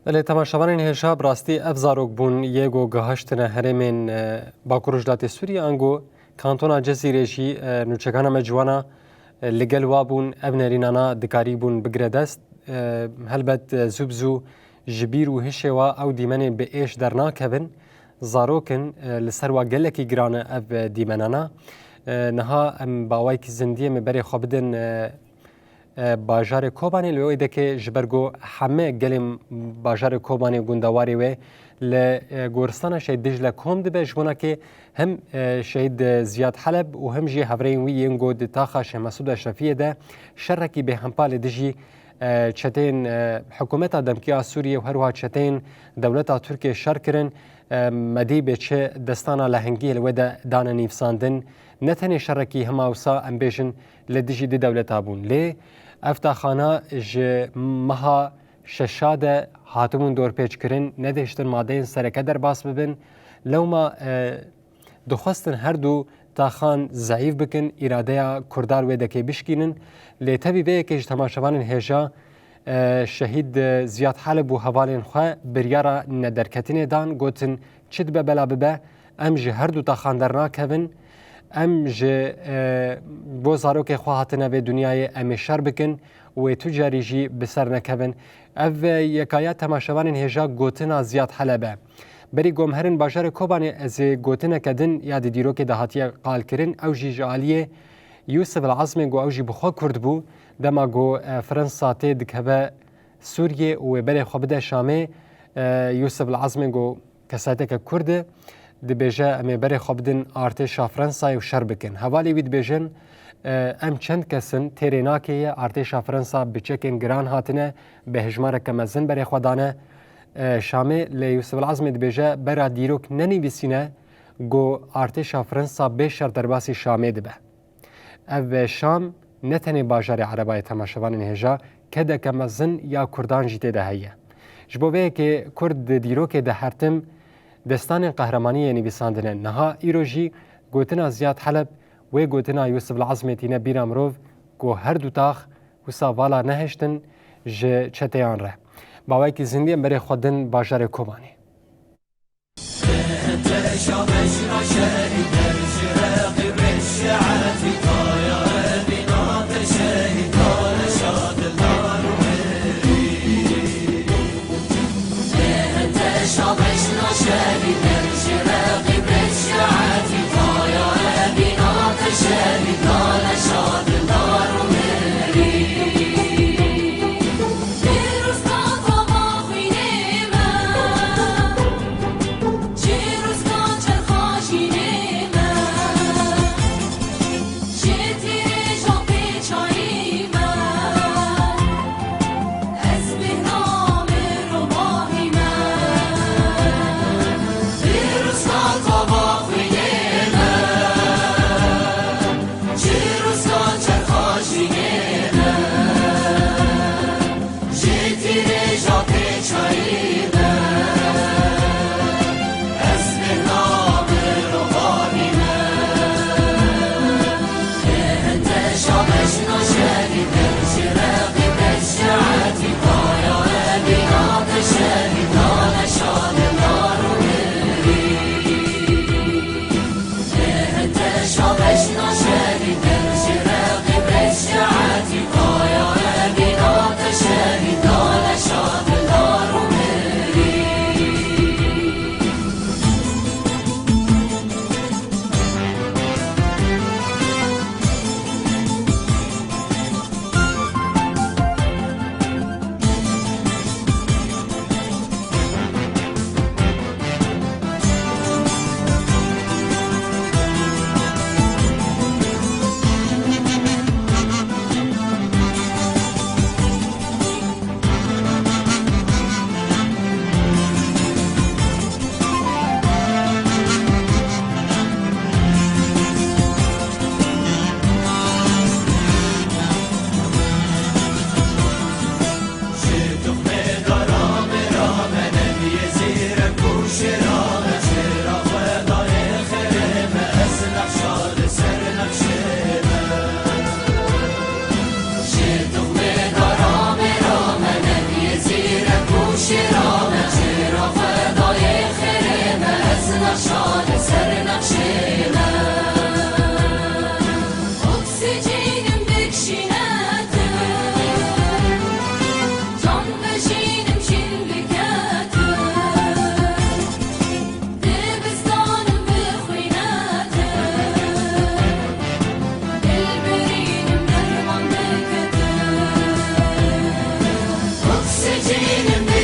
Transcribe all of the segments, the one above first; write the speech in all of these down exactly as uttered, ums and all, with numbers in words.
Belê, temaşevanên hêja, bi rastî ev zarok bûn yê ku gihaştine herêmên, e, Bakur Rojhilatê Sûriyê, ango kantona Cizîrê jî, e, nûçegana me ciwana, e, li gel wa bûn, ev nerînana dikarîbûn bigire dest. E, helbet, e, zû bi zû ji bîr û hişê wa ew dîmenên bi êş dernakevin, zarok in, e, li ser wa gelekî giran e ev, e, dîmenana. E, niha em bi awayekî zindiyê me berê xwe bidin, e, e, bajarê Kobanê, li wê dekê ji ber ku heme gelên bajarê Kobanê û gundewarê wê li, e, goristana Şehîd Dicle kom dibe, ji bona ke hem, e, Şehîd Ziyad Heleb û hem jî hevrêyên wî yên ku di taxa Şêx Mesûd Eşrefiyê de şerekî bêhempa li dijî, e, çeteyên, e, hikûmeta demkî ya Sûriyê û her wiha çeteyên dewleta Tirkiyê şer kirin. E, me dî bê çi destana lehengiyê li wê de dane nivîsandin. Ne tenê şerekî hema wisa, em bêjin, li dijî di dewleta bûn. Lê ev taxana ji meha şeşa de hatibûn dorpêçkirin, nedihiştin madeyên sereke derbas bibin. Lewma, e, dixwestin her du taxan zeîf bikin, îradeya Kurdan wê dekê bişkînin. Lê tevî vê yekê ji temaşevanên hêja, e, Şehîd, e, Ziyad Heleb û hevalên xwe biryara nederketinê dan, gotin, çi dibe bela bibe, em ji her du taxan dernakevin, em ji, e, bo zarokê xwe hatine vê dinyayê, em ê şer bikin û wê tu carî jî bi ser nekevin. Ev, e, yekaya temaşevanên hêja gotina Ziyad Heleb e. Berî ku em herin bajarê Kobanê, ez ê gotineke din ya di dîrokê de hatiye qalkirin, ew jî ji aliyê Yûsif El Ezmê ku ew jî bi xwe Kurd bû, dema ku, e, Fransa tê dikeve Sûriyê û wê berê xwe bide Şamê, e, Yûsif El Ezmê ku kesayeteke Kurd e, dibêje, em ê berê xwe bidin artêşa Fransayê û şer bikin. Hevalê wî dibêjin, e, em çend kes in, têrê nakê ye, artêşa Fransa bi çekên giran hatine, bi hejmareke mezin berê xwe dane, e, Şamê. Lê Yûsif El Ezmê dibêje, bera dîrok nenivîsîne ku artêşa Fransa bê şer derbasî Şamê dibe. Ev Şam ne tenê bajarê Ereba ye, temaşevanên hêja, kedeke mezin ya Kurdan jî tê de heye. Ji bo vê yekê Kurd di dîrokê de hertim destanên qehremaniyê nivîsandine. Niha îro jî gotina Ziyad Heleb wê gotina Yûsif El Ezmê tîne bîra mirov ku her du tax wisa vala nehiştin ji çeteyan re. Bawekî zindiyê berê xwe din bajarê Kobanê.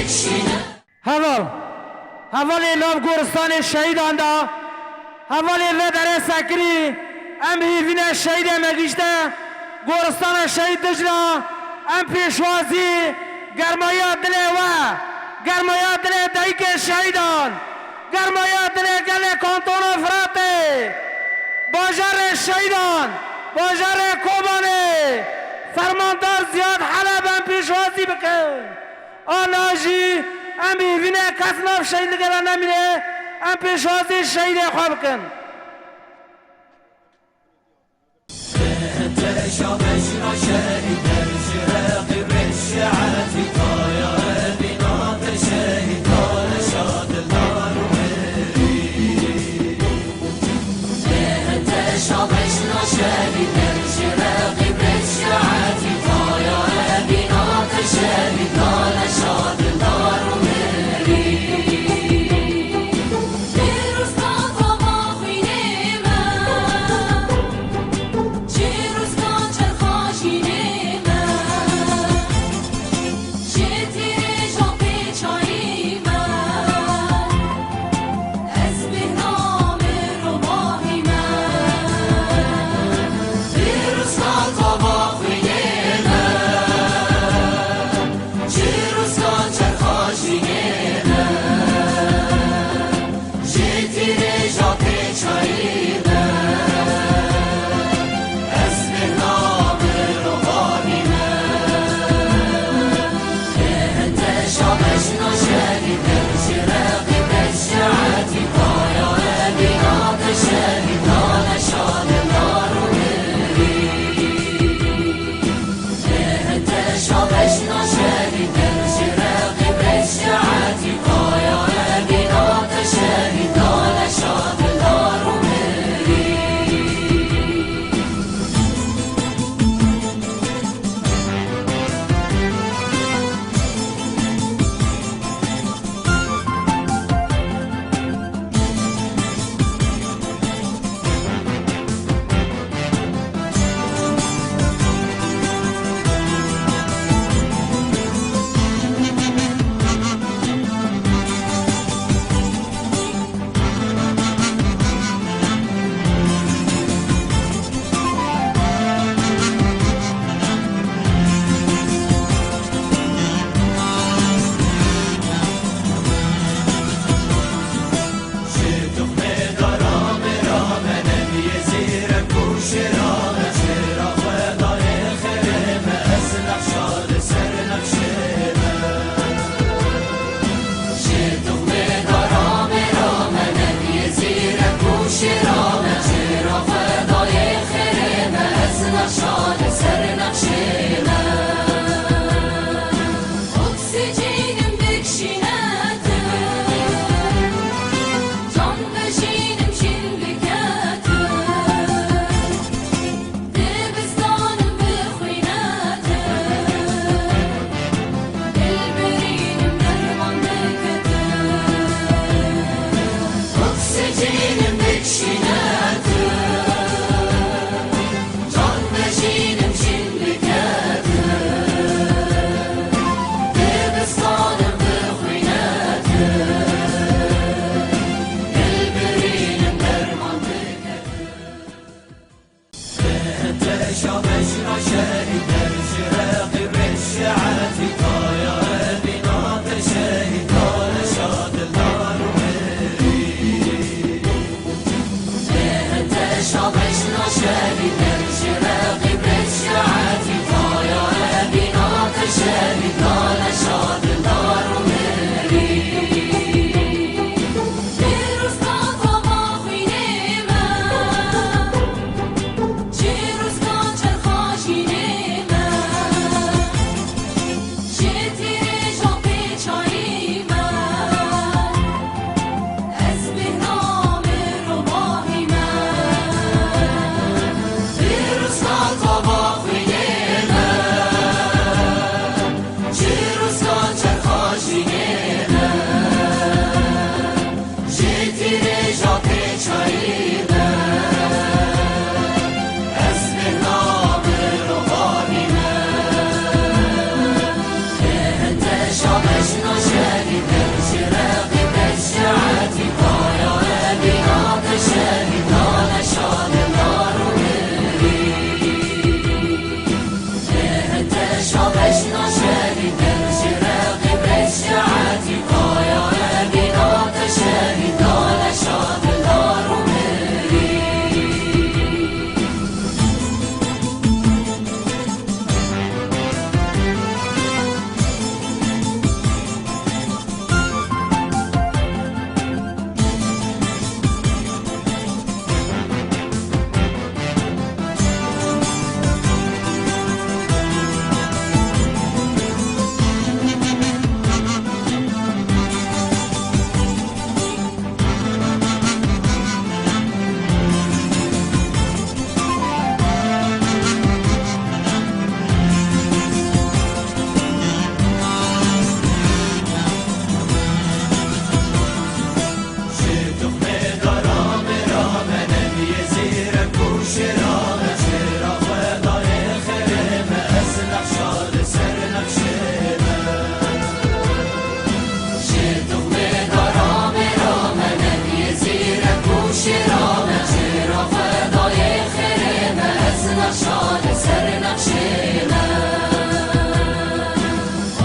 Heval, hevalê nav goristanê şehîdan da, hevalê vê derê sekirî, em hîvîne şehîdê me gişte goristana şehîd Dicla, em pêşwazî germaya dilê we, germaya dilê dayikê şehîdan, germaya dilê gelê kantona Firatê, bajarê şehîdan, bajarê Kobanê, fermandar Ziyad Heleb em pêşwazî bikin. Ana jî em hîvîne kes nav şehîdligê de nemîne, em pêşwazî şehîdê xwe bikin.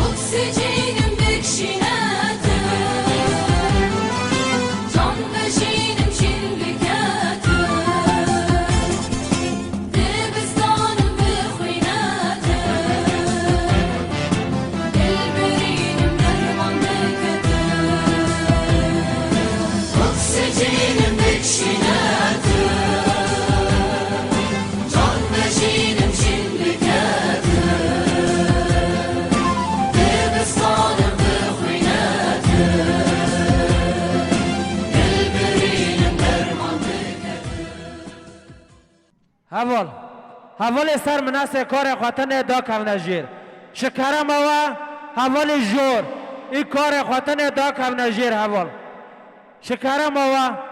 Oksîjenim bikşîne tu, can vejînim jîn bike tu. Dibistanim bixwîne tu, dil birînim derman bike tu. Oksîjenim bikşîne tu, can vejînim jîn bike tu. Dibistanim bixwîne tu, dil birînim derman bike tu. Heval. Hevalê ser minasê karê xwe tenê dakevne jêr. Ji kerema we hevalê jor. Î karê xwe tenê dakevne jêr heval. Ji kerema we.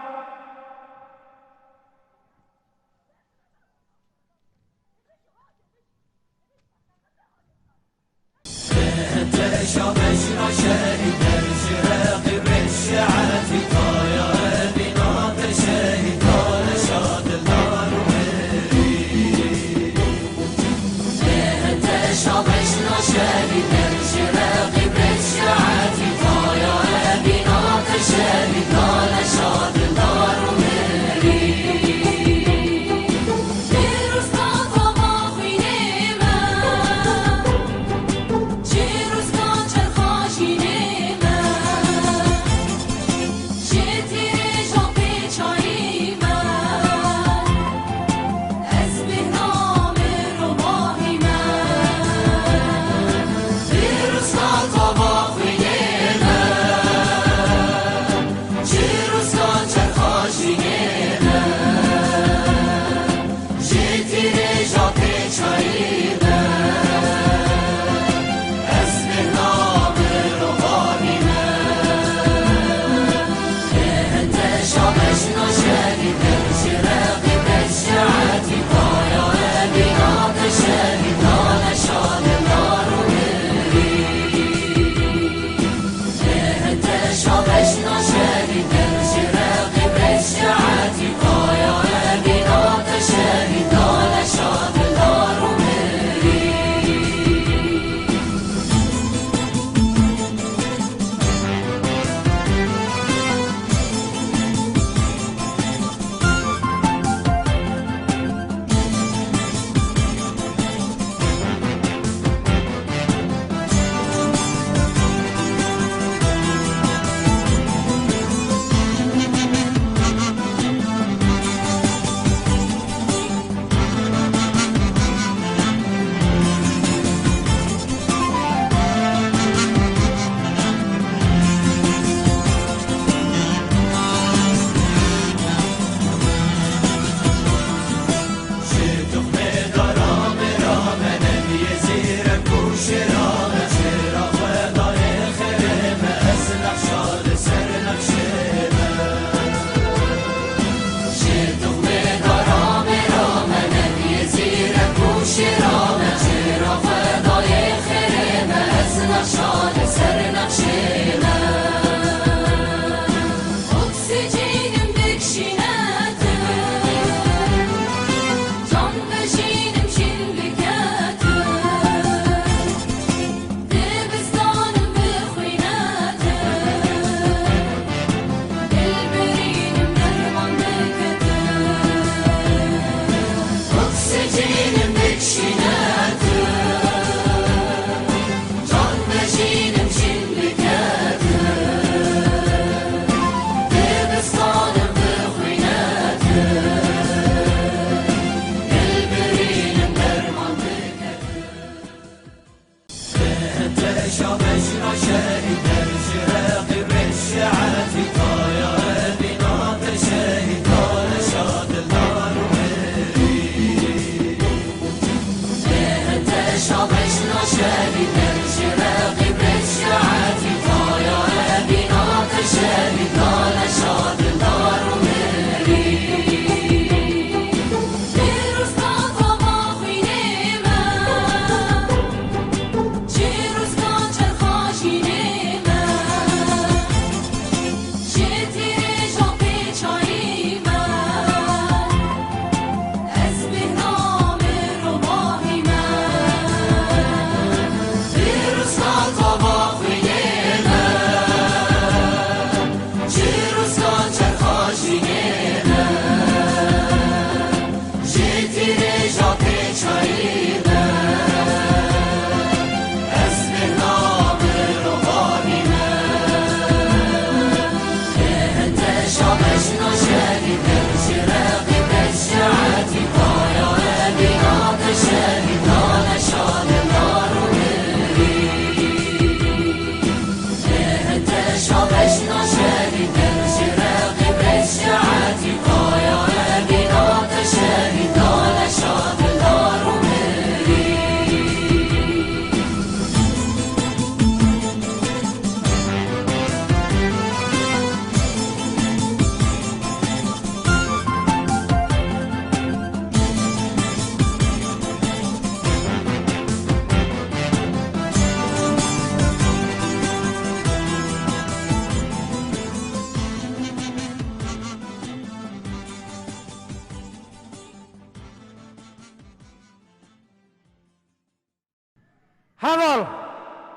Heval,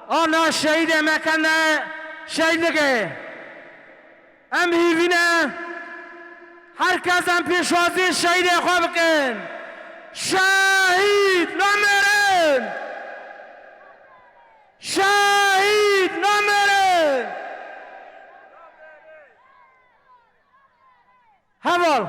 a na şehîdê me ke ne şehîdlikê. Em hîvî ne, her kes em pêşwazî şehîdê xwe bikin. Şehîd namerin! Şehîd namerin! Heval!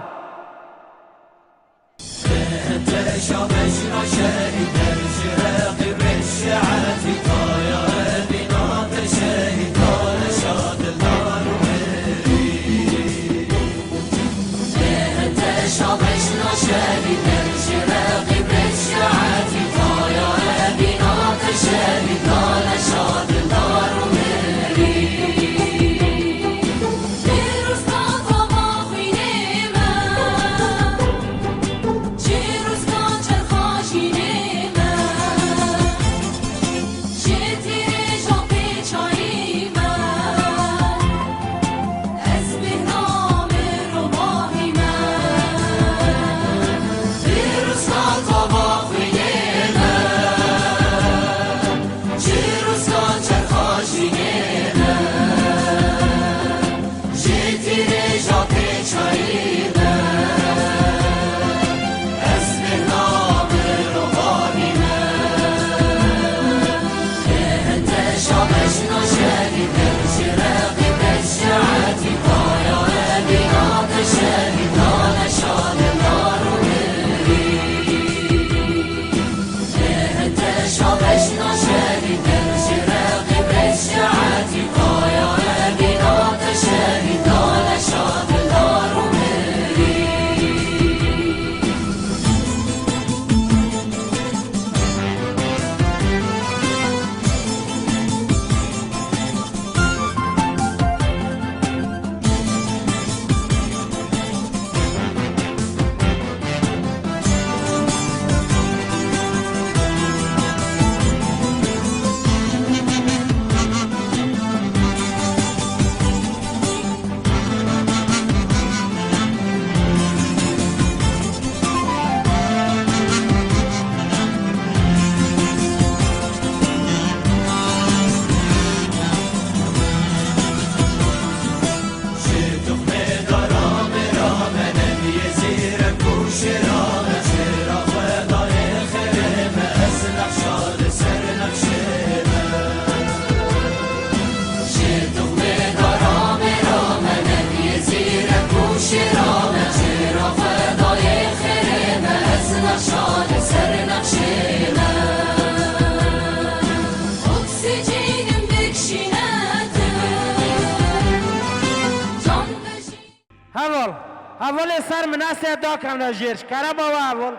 Heval, hevalê ser minasê dakevne jêr, kerema we heval.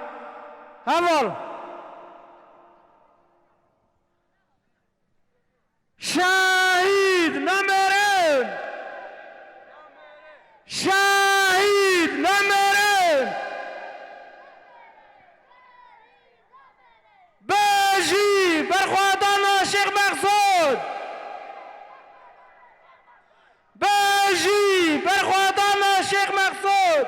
Heval. Şehîd namerin! Şehîd namerin! Bejî berxwedana Şêx Mexsûd! Bejî berxwedana Şêx Mexsûd!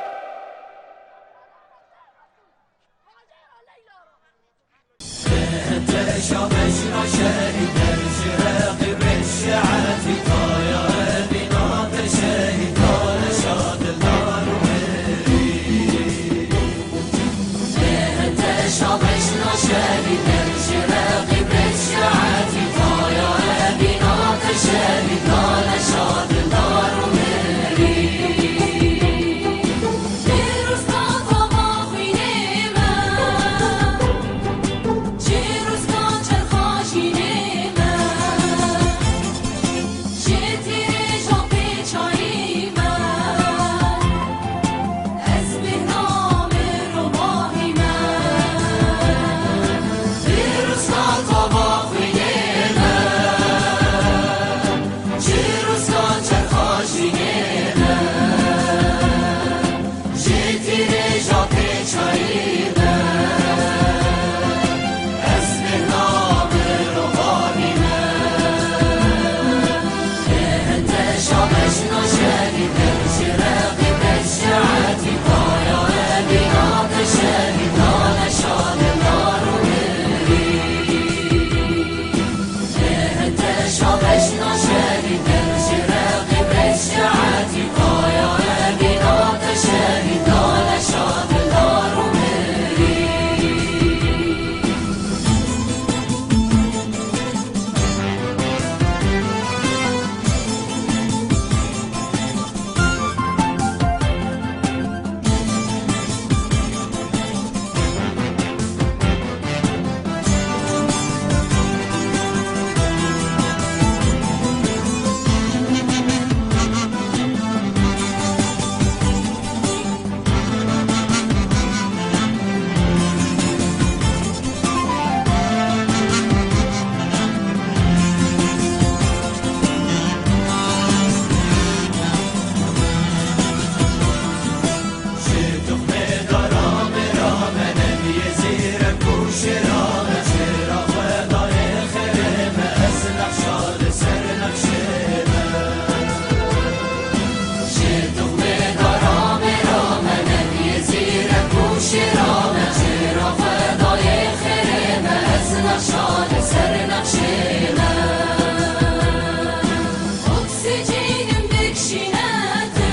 Cînim bikşîne tu,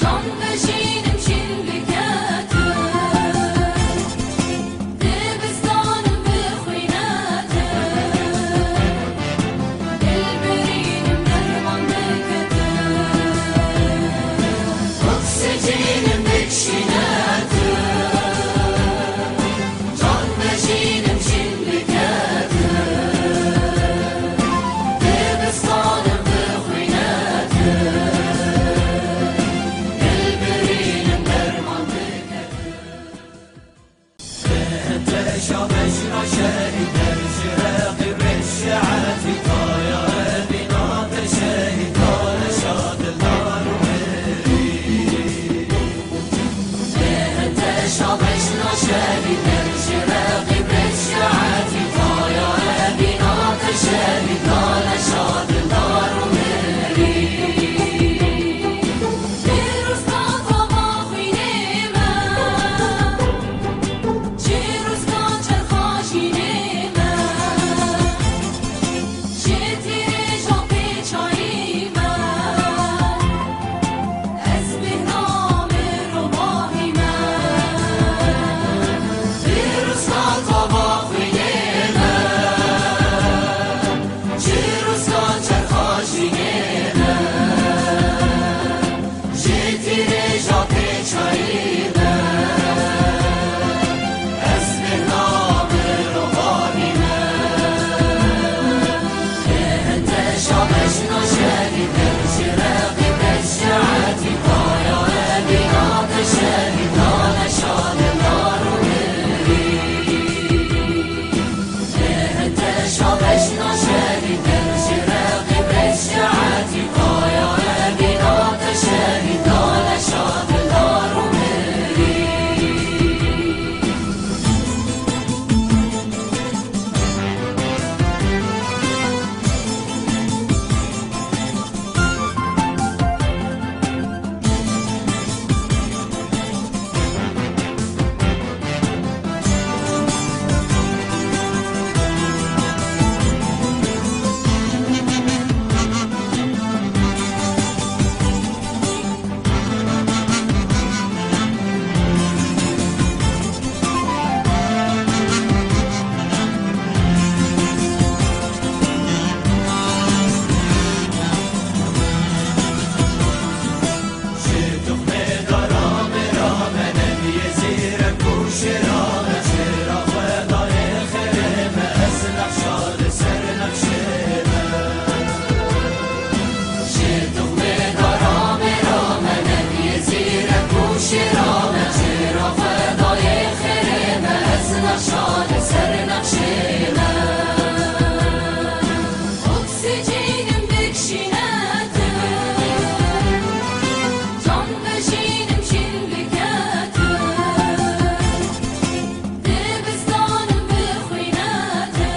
can ve jînim jîn bike tu. Dibistanim bixwîne tu, dilbirînim derman bike tu. Oksîjînim bikşîne tu, can ve jînim jîn bike tu. Dibistanim bixwîne tu, dilbirînim derman bike tu. Ji tîrêja pêçayî me, ez bêhna mirovan î me. Lê hinde şabeşna şehîd, ji reqîb şietî kaya evîna te şehîd, nane şadin dar û mirî. Ji tuxmê dara me ra me nebiyê zîrek û şêra me, şêra xwe dayê xêrê me, ez nexşa li ser nexşê me. Ji tuxmê dara me ra me nebiyê zîrek û şêra me, şêra xwe dayê xêrê me, ez nexşa li ser nexşê me. Oksîjînim bikşîne tu, can ve jînim jîn bike tu. Dibistanim bixwîne tu,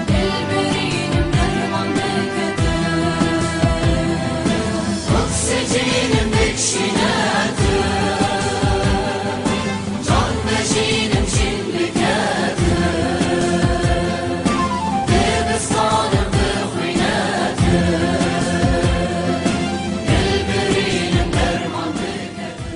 dilbirînim derman bike tu. Oksîjînim bikşîne tu, can ve jînim jîn bike tu. Dibistanim bixwîne tu, dilbirînim derman bike tu.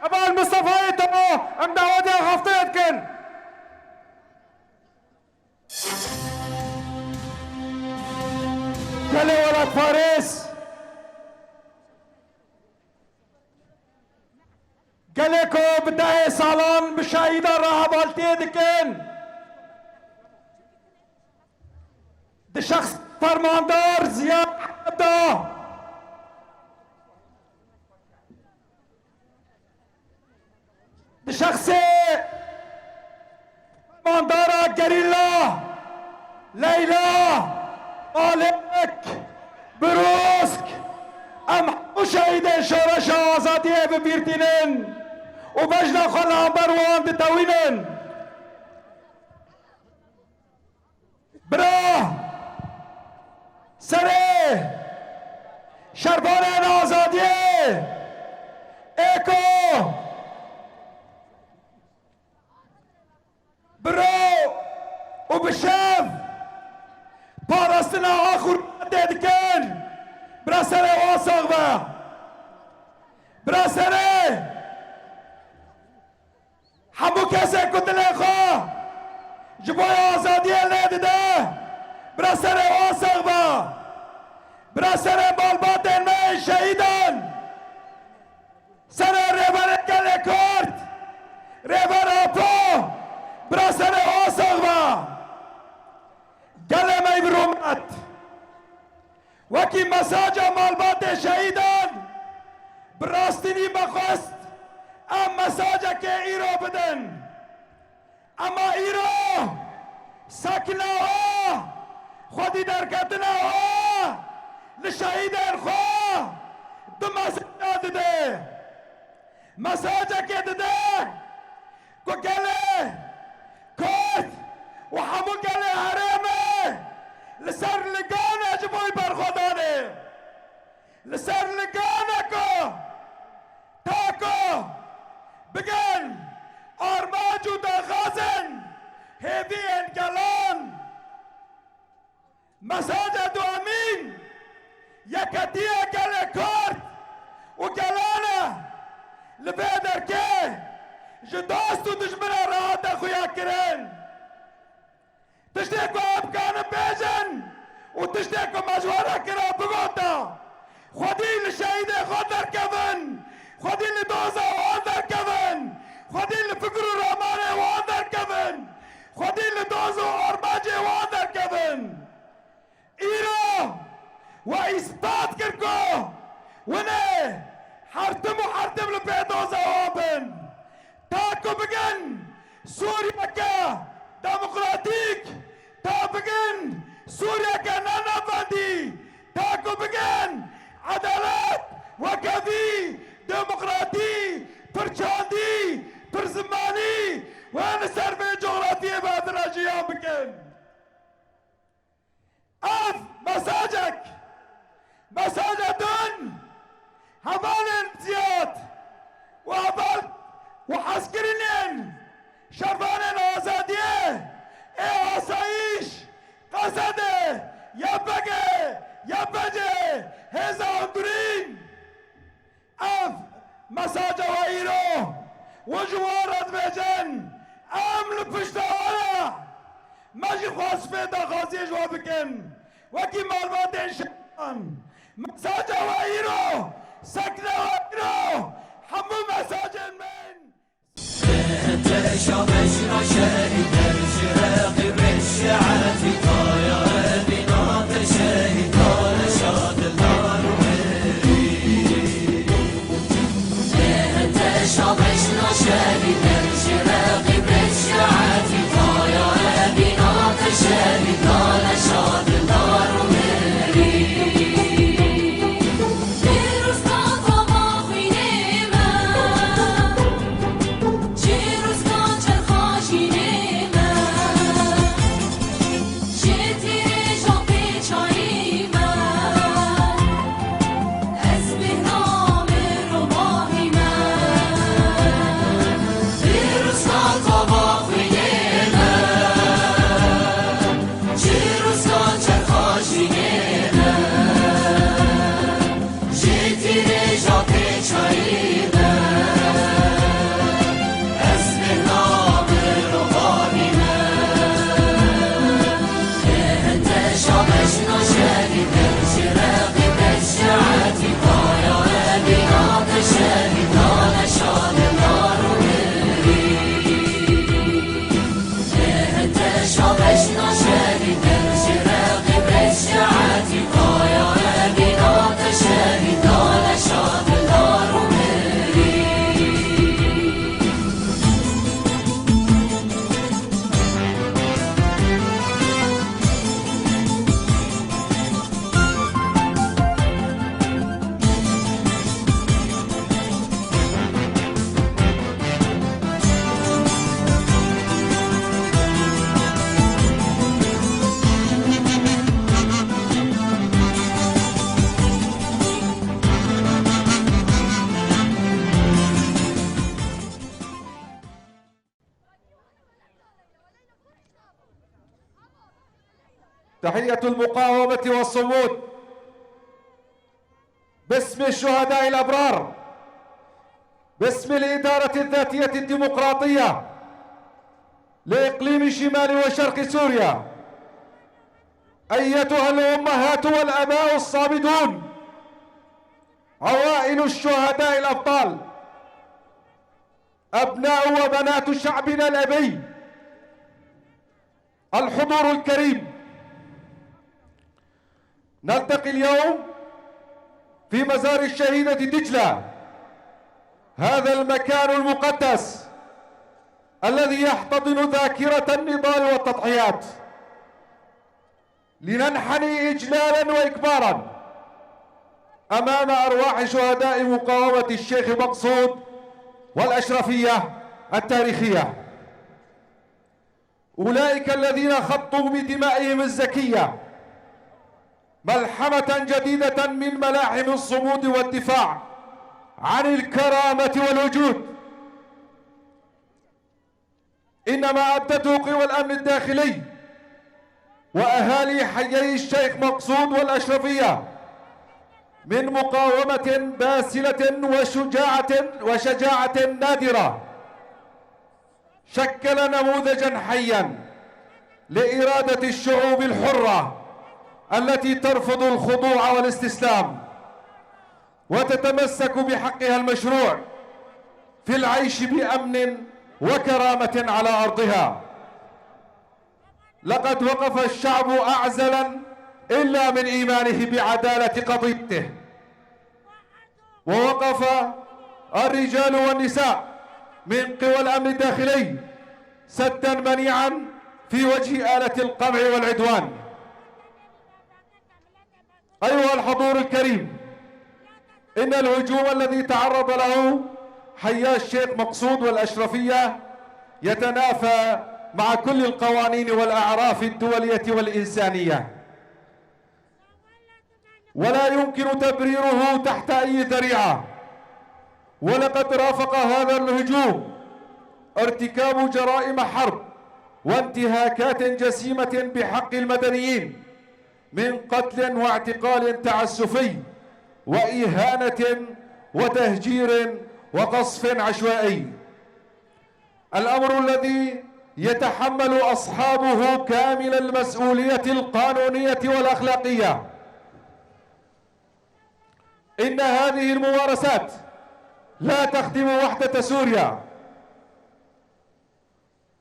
Heval Mistefayê Temo, em dawetiya heftê dikin. Gelê welatparêz, gelê ku bi dehê salan bi şehîdan re hevaltiyê dikin, di şexs fermandar Ziya Ehmed de, di şexsê fermandara gerîla Leyla, Alek, Brûsk, em hemû şehîdên şoreşa azadiyê bi bîr tînin û bejna xwe li hember wan ditewînin. Bira serê şervanên azadiyê ê ku bi ro û bi şev parastina ax û rûmetê dikin, bira serê wan sax be. Bira serê Hemû kesek ku dilê xwe ji bo azadiyê lê dide, bira serê wan sax be. Bira serê malbatên me ên şehîdan, serê Rêberê Gelê Kurd, Rêber Apo, bira serê wan sax be. Gelê me yê bi rûmet. Wekî mesaja malbatê şehîdan bi rastînî me xwest em mesajekê îro bidin. Ema îro sekna we, xwedî derketina we li şehîdên xwe du mesaja dide. Mesajekê dide ku gelê Kurd û hemû gelê herêmê li ser ligane ji bo berxwedanê, li ser ligane ku ta ku bigin armanc û daxwazên hêviyên gelan. Mesaja duemîn, yeketiya gelê Kurd û gelan e. Li vê derkê ji dost û dijminan re hate xuyakirin. Tiştê ku em kanin bêjin û tiştê ku me ji we re kira bigota. Xwedî li şehîdê xwe derkevin, xwedî li doza wan derkevin, xwedî li fikr û ramanê wan derkevin, xwedî li doz û armancê wan derkevin. Îro we îspat kir ku winê hertim û hertim li pê doza wan bin. Ta ku bigin Sûriyeke demokratîk, ta bigin Sûriyeke ne navendî, ta ku bigin edalet, wekevî, demokratî, pirçandî, pirzimanî wê li ser vê cografiyê ve jiyan bikin. Ev mesajek, mesaja din hevalên Ziyad û heval û hezkirinên şervanên azadiyê ê asayîş, Qesedê, YPGê, YPCê, hêza hundirîn. Ev mesaja we îro, we ji wan re dibêjin, em li pişta we ne. Me jî xwest vê daxwaziyê ji we bikin. Wekî malbatên şehidan. Mesaja we îro, sekna we îro, hemû mesajên min. تحية المقاومة والصمود باسم الشهداء الأبرار، باسم الإدارة الذاتية الديمقراطية لإقليم شمال وشرق سوريا. أيتها الأمهات والآباء الصامدون، عوائل الشهداء الأبطال، أبناء وبنات شعبنا الأبي، الحضور الكريم، نلتقي اليوم في مزار الشهيدة دجلة، هذا المكان المقدس الذي يحتضن ذاكرة النضال والتضحيات، لننحني إجلالا وإكبارا أمام أرواح شهداء مقاومة الشيخ مقصود والأشرفية التاريخية. أولئك الذين خطوا بدمائهم الزكية ملحمة جديدة من ملاحم الصمود والدفاع عن الكرامة والوجود. إن ما أبدته قوى الأمن الداخلي وأهالي حيي الشيخ مقصود والأشرفية من مقاومة باسلة وشجاعة، وشجاعة نادرة، شكل نموذجا حيا لإرادة الشعوب الحرة التي ترفض الخضوع والاستسلام، وتتمسك بحقها المشروع في العيش بأمن وكرامة على أرضها. لقد وقف الشعب أعزلا إلا من إيمانه بعدالة قضيته، ووقف الرجال والنساء من قوى الأمن الداخلي سدا منيعا في وجه آلة القمع والعدوان. أيها الحضور الكريم، إن الهجوم الذي تعرض له حيا الشيخ مقصود والأشرفية يتنافى مع كل القوانين والأعراف الدولية والإنسانية، ولا يمكن تبريره تحت أي ذريعة. ولقد رافق هذا الهجوم ارتكاب جرائم حرب وانتهاكات جسيمة بحق المدنيين، من قتل واعتقال تعسفي وإهانة وتهجير وقصف عشوائي. الأمر الذي يتحمل أصحابه كامل المسؤولية القانونية والأخلاقية. إن هذه الممارسات لا تخدم وحدة سوريا،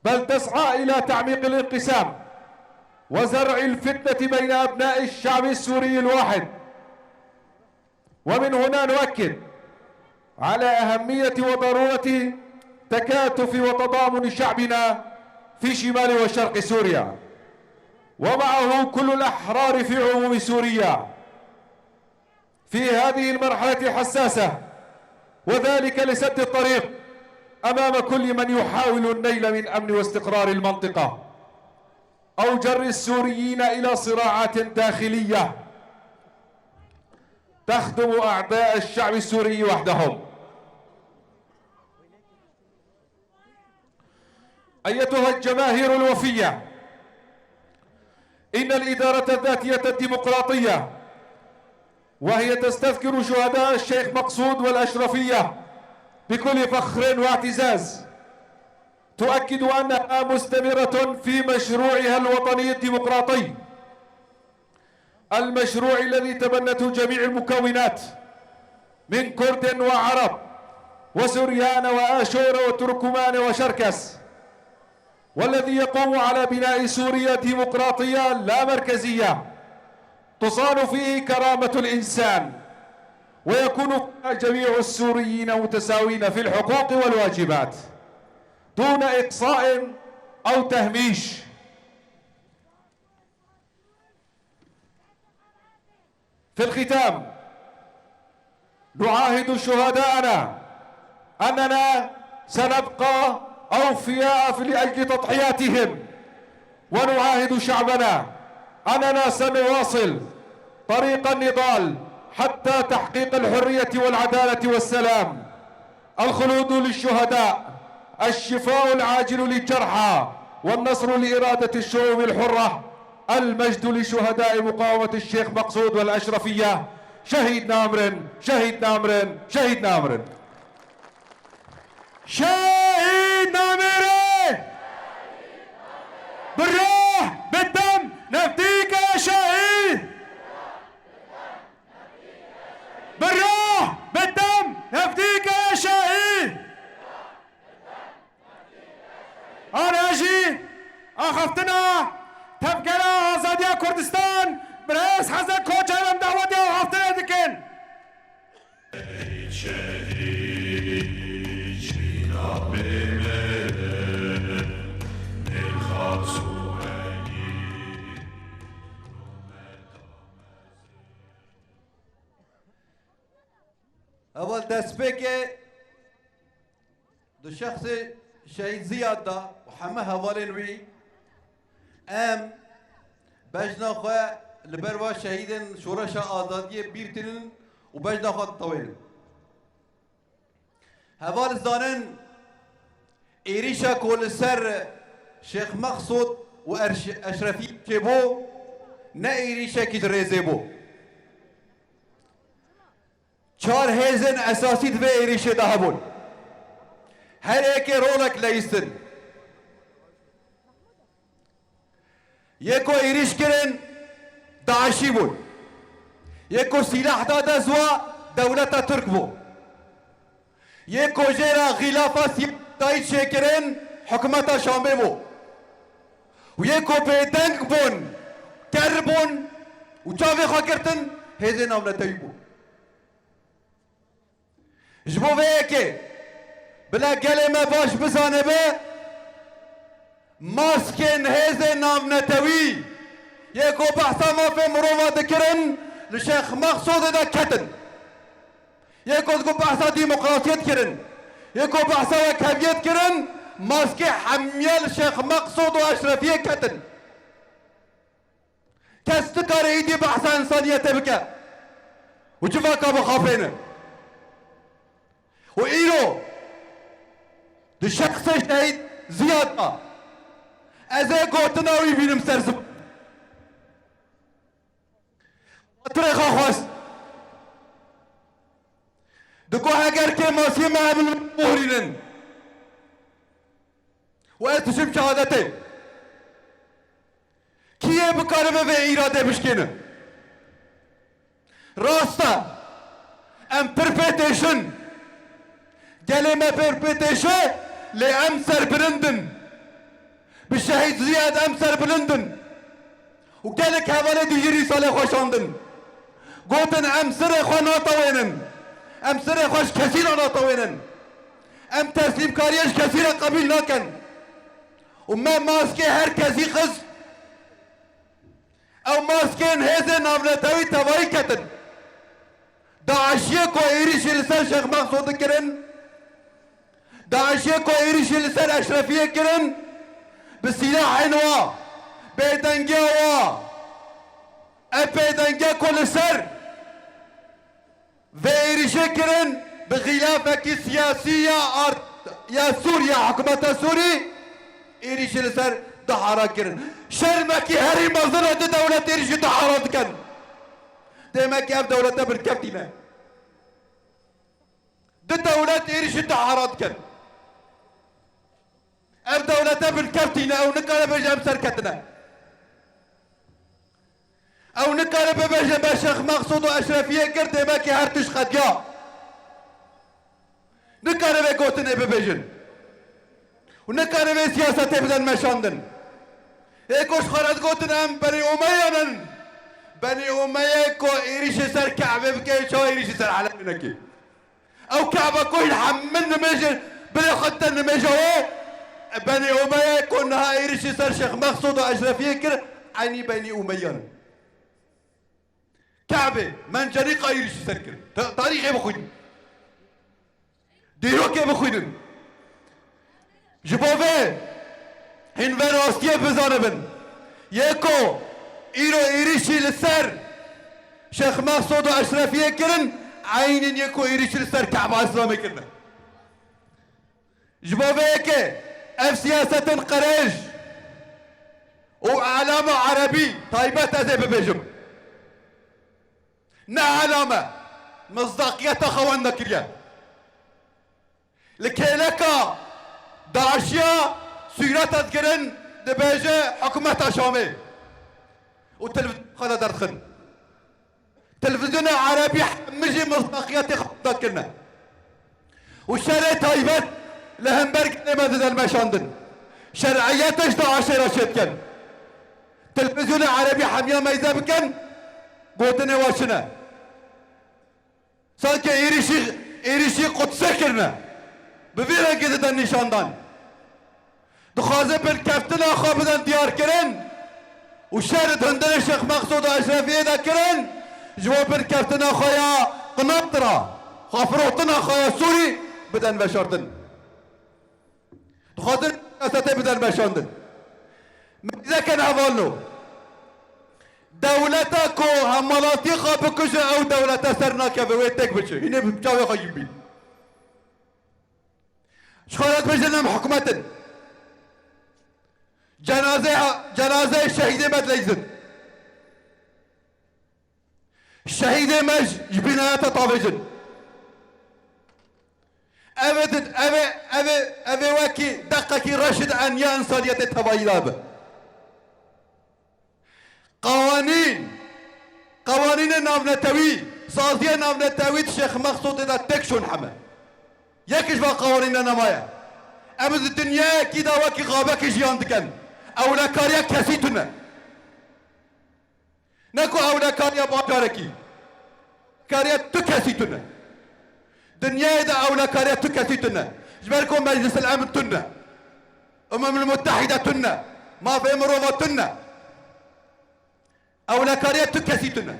بل تسعى إلى تعميق الانقسام وزرع الفتنة بين أبناء الشعب السوري الواحد. ومن هنا نؤكد على أهمية وضرورة تكاتف وتضامن شعبنا في شمال وشرق سوريا، ومعه كل الأحرار في عموم سوريا، في هذه المرحلة الحساسة، وذلك لسد الطريق أمام كل من يحاول النيل من أمن واستقرار المنطقة أو جر السوريين إلى صراعات داخلية تخدم أعداء الشعب السوري وحدهم. أيتها الجماهير الوفية، إن الإدارة الذاتية الديمقراطية، وهي تستذكر شهداء الشيخ مقصود والأشرفية بكل فخر واعتزاز، تؤكد أنها مستمرة في مشروعها الوطني الديمقراطي المشروع الذي تبنته جميع المكونات من كرد وعرب وسريان وآشور وتركمان وشركس، والذي يقوم على بناء سوريا ديمقراطية لا مركزية تصان فيه كرامة الإنسان، ويكون فيها جميع السوريين متساوين في الحقوق والواجبات دون إقصاء أو تهميش. في الختام، نعاهد شهداءنا أننا سنبقى أوفياء في، لأجل تضحياتهم، ونعاهد شعبنا أننا سنواصل طريق النضال حتى تحقيق الحرية والعدالة والسلام. الخلود للشهداء، الشفاء العاجل للجرحى، والنصر لإرادة الشعوب الحرة. المجد لشهداء مقاومة الشيخ مقصود والأشرفية. Şehîd namirin, şehîd namirin, şehîd namirin. Şehîd namire! Bi rah, bi dem, neftîke şehîd! Bi rah, bi dem, neftîke şehîd! Ane jî axaftina Tevgera Azadiya Kurdistan, birêz Hesen Koçer em dawetiya axaftinê dikin. Heval destpêkê di şexsê Şehîd Ziyad de û heme hevalên wî, em bejna xwe li ber va şehîdên Şoreşa Azadiyê bîr tînin û bejna xwe ditewênin. Heval zanin, êrîşa ku li ser Şêx Mexsûd û Erş-, Eşrefî çêbû, ne êrîşekî ji rêzê bû. Çar hêzên esasî di vê êrîşê de hebûn. Her yekê rolek leyistin. Yê ku êrîş kirin, DAIŞî bûn. Yê ku sîlah da dest wa, dewleta Tirk bû. Yê ku jê re xîlafa siyasî çêkirin, hikûmeta Şamê bû. Û yê ku bêdeng bûn, ker bûn û çavê xwe girtin, hêzên navnetewî bûn. Ji bo vê yekê, bila gelê me baş bizanibe, maskên hêzên navnetewî yê ku behsa mafê mirova dikirin, li Şêx Mexsûdê de ketin. Yê ku digot behsa demokrasiyê dikirin, yê ku behsa wekheviyê dikirin, maskê hemiya li Şêx Mexsûd û Eşrefiyê ketin. Kes nikare êdî behsa însaniyetê bike û civaka bixapêne. Û îro di şexsê şehîd Ziyad de ez ê gotina wî bînim ser ziman. Xatirê xwe xwest. Digo heger kêmasiyê me hebin, bihurînin û ez dişim şehadetê. Kî yê bikaribe vê îradê bişkêne? Rast e, em pir pê têşin. Gelê me pir pê têşe, lê em serbilind in. Bi şehîd Ziyad em serbilind in. Û gelek hevalê dî jî rîsalê xwe şandin. Gotin, em sirê xwe natewênin. Em sirê xwe ji kesî re natewênin. Em teslîmkariyê ji kesî re qebîl nakin. Û me maskê her kesî xist. Ew maskên hêzên navnetewî tevayî ketin. DAIŞiyê ku êrîşî li ser Şêx Mexsûdî kirin, DAIŞiyê ku êrîşî li ser Eşrefiyê kirin, bi sîlahên wa, bêdengiya wa, ev bêdengiya ku li ser vê êrîşê kirin, bi xîlafekî siyasî ya art-, ya Sûriye, hikûmeta Sûrî êrîşî li ser Dihara kirin. Şermekî herî mezin e, di dewlet êrîşî Dihara dikin. Demek ki ev dewlete bilkev tîne. Di dewlet êrîşî Dihara dikin. Ev dewlete bilkev tîne, ew nikare bêje em serketine. Ew nikare bibêje me Şêx Mexsûd û Eşrefiyê kir, demek ki her tişt qediya. Nikare vê gotinê bibêjin. Û nikare vê siyasetê bidin meşandin. Ê ku ji xwe re digotin em Benî Umeyan in. Benî Umeyê ku êrîşê ser Ke'bê bike, çawa êrîşê ser Elemê neke? Ew Ke'be ku hîn hemû nimêjin, bilê xwe te nimêja wê, Benî Umeyê ku niha êrîşî ser Şêx Mexsûd û Eşrefiyê kir, eynî Benî Umeyan in. Ke'bê, Mencenîqa êrîşî ser kir. Ta-, tarîxê bixwînin. Dîrokê bixwînin. Ji bo vê hîn vê rastiyê bizanibin. Yê ku îro êrîşî li ser Şêx Mexsûd û Eşrefiyê kirin, eynîn yê ku êrîşî li ser Ke'ba Îslamê kirine. Ji bo vê yekê ev siyasetên qirêj û Elama erebî taybet ez ê bibêjim. Ne elame. Misdaqiyeta xwe wenda kiriye. Li kêleka DAIŞiya sûret ez kirin, dibêje hikûmeta Şamê. Û televîzyona xwe de derdixin. Televîzyona erebî hemî jî misdaqiyetê xwe wenda kirine. Û şerê taybet li hember gelê me didin meşandin. Şer'iyetê ji DAIŞê re çêdikin. Televîzyona erebî hemiya meyze bikin, gotinê we çi ne? Sanki êrîşî, êrîşî Qudsê kirine. Bi vî rengî didin nîşandan. Dixwazin binekeftina xwe bidin diyarkirin û şer di hundirê Şêx Mexsûd û Eşrefiyê de kirin, ji bo binekeftina xwe ya qinat re, xwefiroktina xwe ya Sûrî bidin veşartin. Dixwazin siyasetê bidin veşandin. Meyzekên hevalno. Dewleta ku hemwelatiyê xwe bikuje, ew dewleta ser nakeve, wê têk biçe. Hînê bi çavê xwe jî bîn. Ji xwe re dibêjin em hikûmet in. Cenazeyê, cenazeyê şehîdê me dileyzin. Şehîdê me ji, ji bînayeta tavêjin. Ev ê di, ev ê, ev ê, ev ê wekî deqekî reş di eniya însaniyetê tevayî de be. Qawanîn, qawanînê navnetewî, saziyê navnetewî di Şêx Mexsûdê de têk şûn heme. Yek ji van qawanîne nemaye. Em di dinyayekî de wekî xabekî jiyan dikin. Ewlekariya kesî tune. Ne ku ewlekariya bajarekî. Ewlekariya tu kesî tune. Dinyayê de ewlekariya tu kesî tune. Ji ber ku Meclisil Emn tune. Umemul Muttehîde tune. Mafê mirova tune. Ewlekariya tu kesî tune.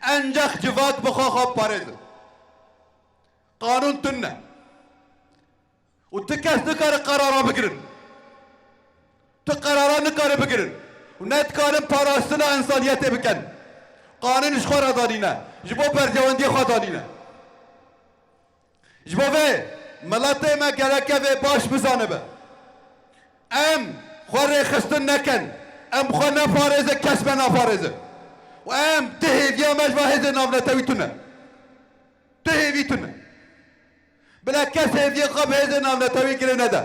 Encax civak bi xwe xwe parêzin. Qanûn tune. Û tu kes nikare qerara bigirin. Tu qerara nikare bigirin. Û ne dikarin parastina însaniyetê bikin. Qanûn ji xwe re danîne. Ji bo berjewendiyê xwe danîne. Ji bo vê miletê me gereke vê baş bizanibe. Em xwe rêxistin nekin. Em xwe neparêze, kes me naparêze. Û em ti hêviya me ji va hêzê navnetewî tune. Tu hêvî tune. Bila kes hêviyê xwe bi hêzên navnetewî girê nede.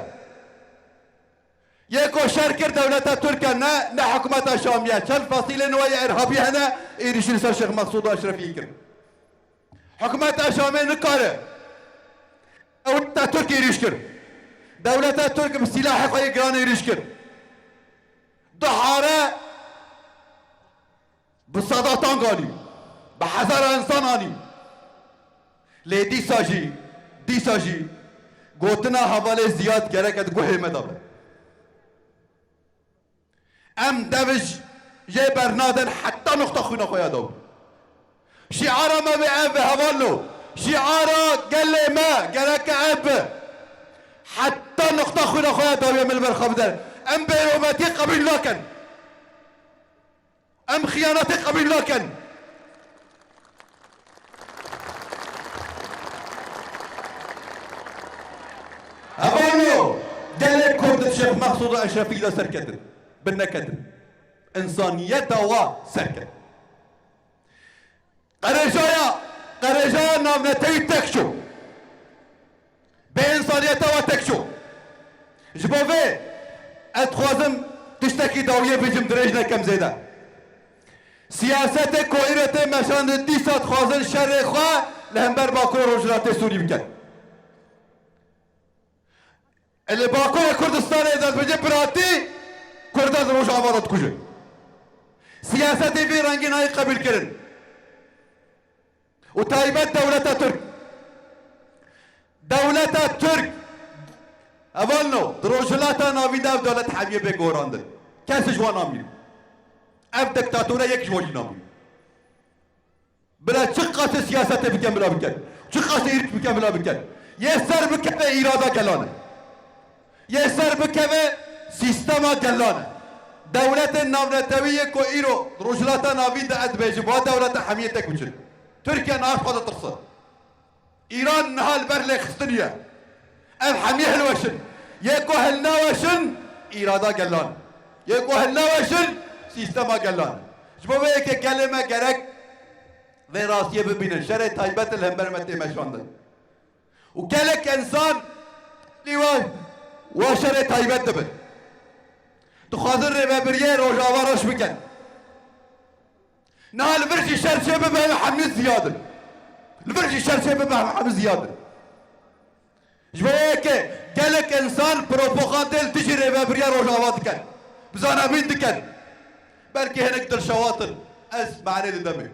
Yê ku şer kir dewleta Tirk e, ne, ne hikûmeta Şamî ye. Çend fesîlên we yê irhabî hene, êrîşî li ser Şêx Mexsûd û Eşrefiyê kir. Hikûmeta Şamê nikare. Dewleta Tirk êrîş kir. Dewleta Tirk bi sîlahê xwe yê giran êrîş kir. Du hare Bi sedatan anî, bi hezara însan anî. Lê dîsa jî, dîsa jî gotina hevalê Ziyad gereke di guhê me de be. Em dev ji jê bernadin heta noqta xwîna xwe ya dawî. Şiara me wê ev be hevalno. Şiara gelê me gereke ev be. Heta noqta xwîna xwe ya dawî em li ber xwe bidin. Em bêrometiyê qebîl nakin. Em xiyanetê qebîl nakin. Hevalno, gelê Kurd di Şêx Mexsûd û Eşrefî de serketin. Bin neketin. Însaniyeta wa serket. Qerejaya, qerejaya navnetewî tek çû. Bê însaniyeta we tek çû. Ji bo vê ez dixwazim tiştekî dawiyê bêjim, dirêj nekem zêde. Siyasetê ku îro tê meşandin dîsa dixwazin şerê xwe li hember Bakur û Rojhilatê Sûrî bikin. Li Bakurê Kurdistanê de dibêje biratî Kurda di Rojava de dikuje. Siyasetê vî rengî nayê qebîlkirin. Û taybet dewleta Tirk. Dewleta Tirk, hevalno, di Rojhilata Navîn de ev dewlet hemiyê bê gorandin. Kes ji wan namîne. Ev diktatore yek ji wan jî namîne. Bila çi qasê siyasetê bikin bila bikin. Çi qasê êrîş bikin bila bikin. Yê ser bikeve îrada gelan e. Yê ser bikeve sîstema gelan e. Dewletên navnetewî yê ku îro Rojhilata Navîn de ez dibêjim, va dewleta hemiyê tek biçin. Tirkiye niha ji xwe ditirse. Îran niha li ber lêxistinî ye. Ev hemî hilweşin. Yê ku hilnaweşin, îrada gelan. Yê ku hilnaweşin, sîstema gelan e. Ji bo vê yekê gelê me gerek vê rastiyê bibînin. Şerê taybet li hember me tê meşandin. Û gelek însan lî we, we şerê taybet dibin. Dixwazin rêvebiriyê Rojava reş bikin. Niha li vir jî şer çê bibe, em hemî ziyad in. Li vir jî şer çê bibe, em hemî ziyad in. Ji bo yekê gelek însan propagandê li dijî rêvebiriya Rojava dikin. Bi zanebîn dikin. Belkî hinek dilşewat in. Ez manê didemê.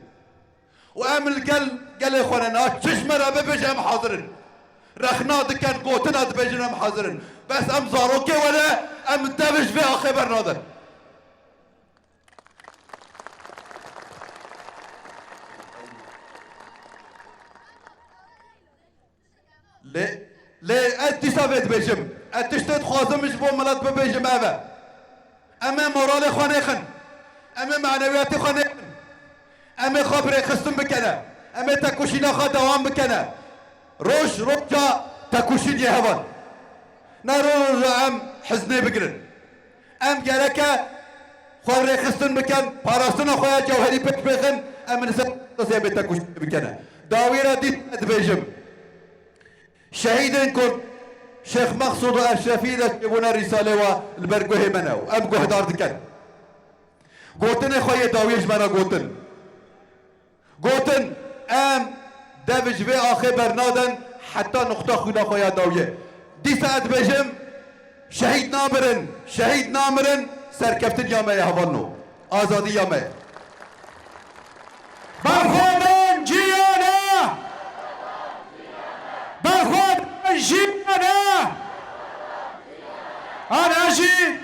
Û em li gel gelê xwe ne, niha çi ji me re bibêje, em hazir in. Rexna dikin, gotina dibêjin, em hazir in. Bes em zarokê we ne, em dev ji vê axê bernadin. Lê, lê ez dîsa vê dibêjim. Ez tiştê dixwazim ji bo milet bibêjim ev e. Em ê moralê xwe nêxin. Em ê manewiyatê xwe nêxin. Em ê xwe bi rêxistin bikene. Em ê tekoşîna xwe dewam bikene. Roj roja tekoşîn yê heval. Ne roj roja em hiznê bigirin. Em gereke xwe rêxistin bikin, parastina xwe ya cewherî pêş bêxin, em li ser destê em ê tekoşînê bikene. Dawî re dît dibêjim. Şehîdên Kurd, Şêx Mexsûd û Eşrefî de çêbûne rîsalê wa li ber guhê me ne û em guhdar dikin. Gotinê xwe yê dawiyê ji me re gotin. Gotin, em dev ji vê axê bernadin heta nuqta xwîna xwe ya dawiyê. Dîsa ez dibêjim, şehîd namirin, şehîd namirin, serkeftin ya me ye hevalno. Azadî ya me ye. Berxwedana jiyana! Berxwedana jiyana! Ana jî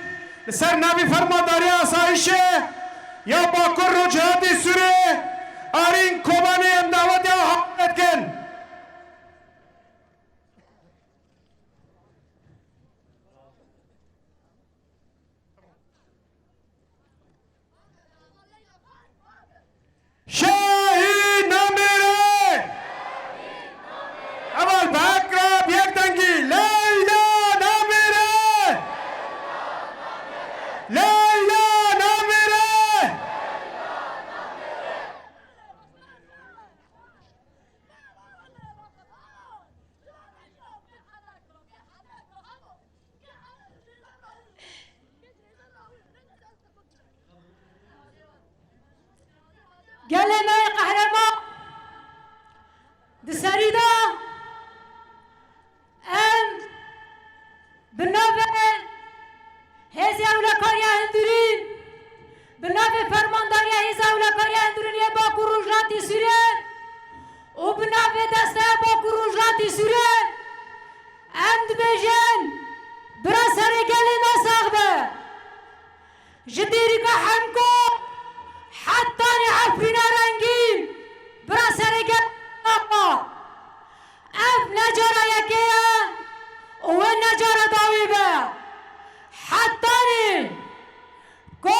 li ser navî Fermandariya Asayişê ya Bakur Rojhilatê Sûriyê Arîn Kobanê em dawetiya hewlê dikin. Şehîd namire! Heval bi hek re bi yek dengî, Leyla namire! Leyla namire! Gelê me yê qehreman, di serî de em bi navê Hêzê Ewlekariya Hundirîn, bi navê Fermandariya Hêza Ewlekariya Hundirîn yê Bakur Rojhilatê Sûriyê û bi navê Desteya Bakur Rojhilatê Sûriyê em dibêjin, bira serê gelê me sax be. Ji Dêrika Hemko hetanî Efrîna Rengîn, bira serê gelê me sax be. Ev ne cara yekê ye û wê ne cara dawî be. Hetanî ku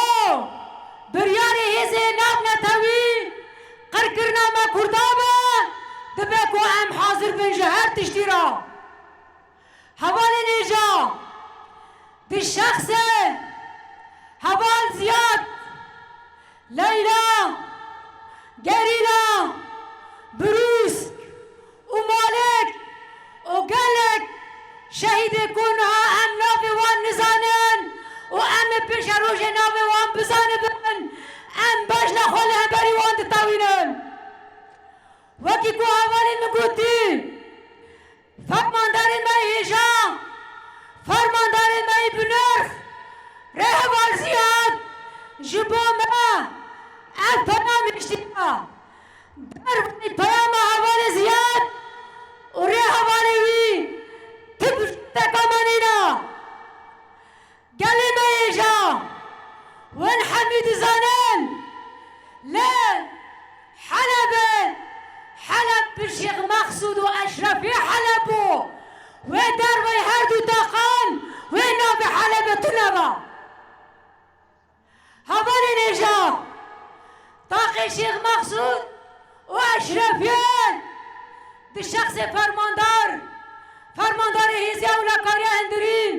biryarê hêzê navnetewî qirkirina me Kurda be, dibe ku em hazir bin ji her tiştî re. Hevalên hêja, bi şexsê heval Ziyad, Leyla, Gerîla, Brûsk û Malik û gelek şehîdê ku niha em navê wan nizanin û em ê pêşerojê navê wan bizanibin, em bejna xwe li hemberî wan ditewînin. Wekî ku hevalên min gotî, Fermandarên me yê hêja, fermandarên me yê binirx, rêheval Ziyad ji bo me ev peyam hiştiye. Ber vê peyama hevalê Ziyad û rêhevalê wî tu bi teka me nîne. Gelê me yê ja, wan hemî dizanin, lê Helebê, Heleb bi Şêx Mexsûd û Eşrefî Heleb bû. Wê derveyî her du taqan, wê navê Helebê tune ba. Hevalên hêja, taqê Şêx Mexsûd û Eşrefiyê di şexsê fermandar, fermandarê Hêzê Ewlekariya Hundirîn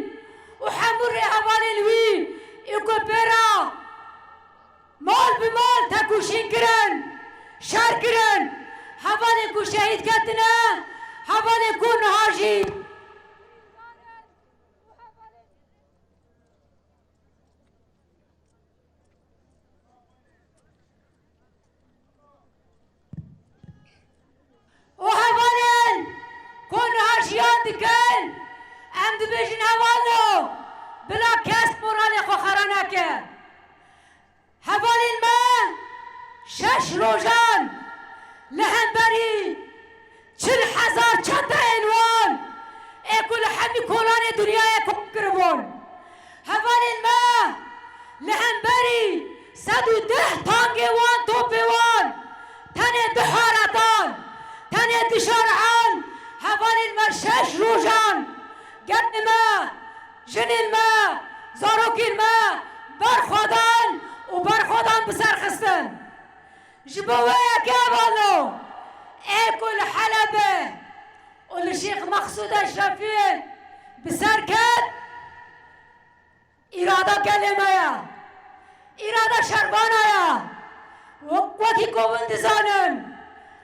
û hemû rêhevalên wî Ê ku pê re mal bi mal tekoşîn kirin, şer kirin, hevalên ku şehîd ketine, hevalên ku niha jî û hevalên ku niha jiyan dikin, em dibêjin hevalno, bila kes moralê xwe xera neke. Hevalên me şeş rojan li hemberî çil hezar çeteyên wan ê ku li hemî kolanê dinyayê kom kiribûn. Hevalên me li hemberî sed û deh tangê wan, topê wan, tenê du haretan, tenê du şarehan, hevalên me şeş rojan gelê me, jinên me, zarokên me berxwedan û berxwedan bi ser xistin. Ji bo wê yekê hevalno, ê ku li Helebê û li Şêx Mexsûd Eşrefî bi ser ket, îrada gelê me ye. Îrada şervana ye. Wek-, wekî ku hûn dizanin,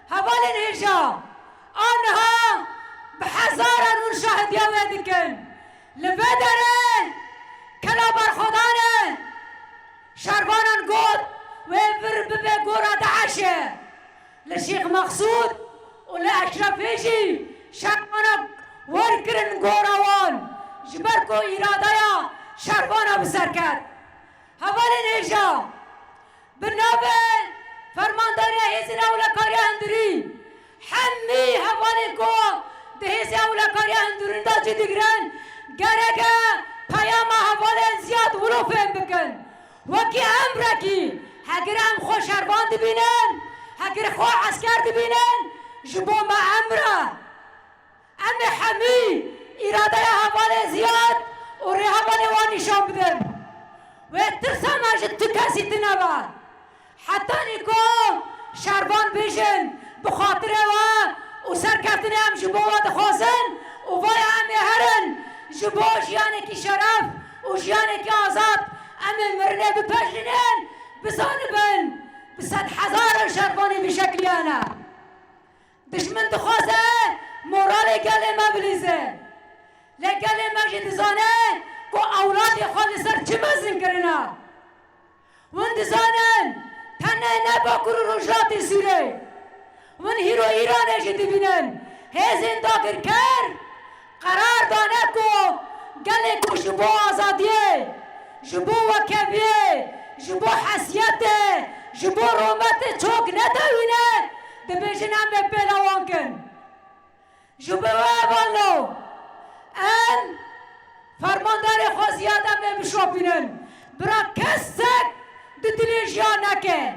hevalên hêja, aniha bi hezaran hûn şahidiya wê dikin. Li vê derê kela berxwedan e. Şervanan got, wê vir bibe gora DAIŞê. Li Şêx Mexsûd û li Eşrefê jî şervana wer kirin gora wan, ji ber ku îradeya şervana bi ser ket. Hevalên hêja, bi navê Fermandariya Hêzên Ewlekariya Hundirî, hemî hevalên ku di Hêzê Ewlekariya Hundirîn de cî digirin, gerek e peyama hevalên Ziyad wilo fêm bikin. Wekî emrekî, heger em xwe şervan dibînin, heger xwe esker dibînin, ji bo me emr e. Em ê hemî îradeya hevalê Ziyad û rêhevalê wan nîşan bidin. Wê tirsa me ji tu kesî tune be. Hetanî ku şervan bêjin, bi xatirê we û serkeftinê em ji bo we dixwazin û vaya em ê herin ji bo jiyanekî şeref û jiyanekî azad, em ê mirinê bipejirînin, bizanibin, bi sedhezaran şervanê vî şeklî hene. Dijmin dixwaze moralê gelê me bilîze. Lê gelê me jî dizane ku ewladê xwe li ser çi mezin kirine. Hûn dizanin, tenê ne Bakur û Rojhilatê Sûriyê. Hûn hîro Îranê jî dibînin. Hêzên dagirker qerar dane ku gelê ku ji bo azadiyê, ji bo wekeviyê, ji bo hesiyetê, ji bo rometê çok netewîne, dibêjin em ê pêla wan kin. Ji bo wê hevalno, em fermandarê xwe Ziyad em ê bişopînin. Bira kesek di dilê jiyan neke.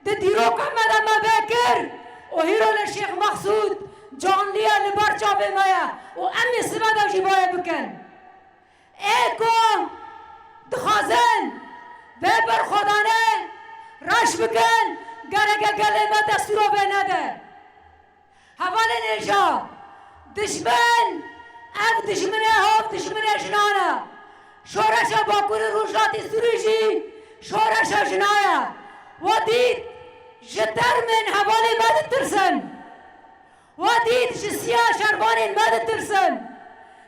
Di dîroka me de me vekir û hîro li Şêx Mexsûd canlî ye, li ber çavê me ye û em ê sibe de jî bayê bikin. Ê ku dixwazin vê berxwedanê reş bikin, gereke gelê me destûra vê nede. Hevalên hêja, dijmin, ev dijminê hov, dijminê jinan e. Şoreşa Bakurê Rojhilatê Sûrî jî şoreşa jina ye. We dît ji termên hevalê me ditirsin. We dît ji siya şervanên me ditirsin.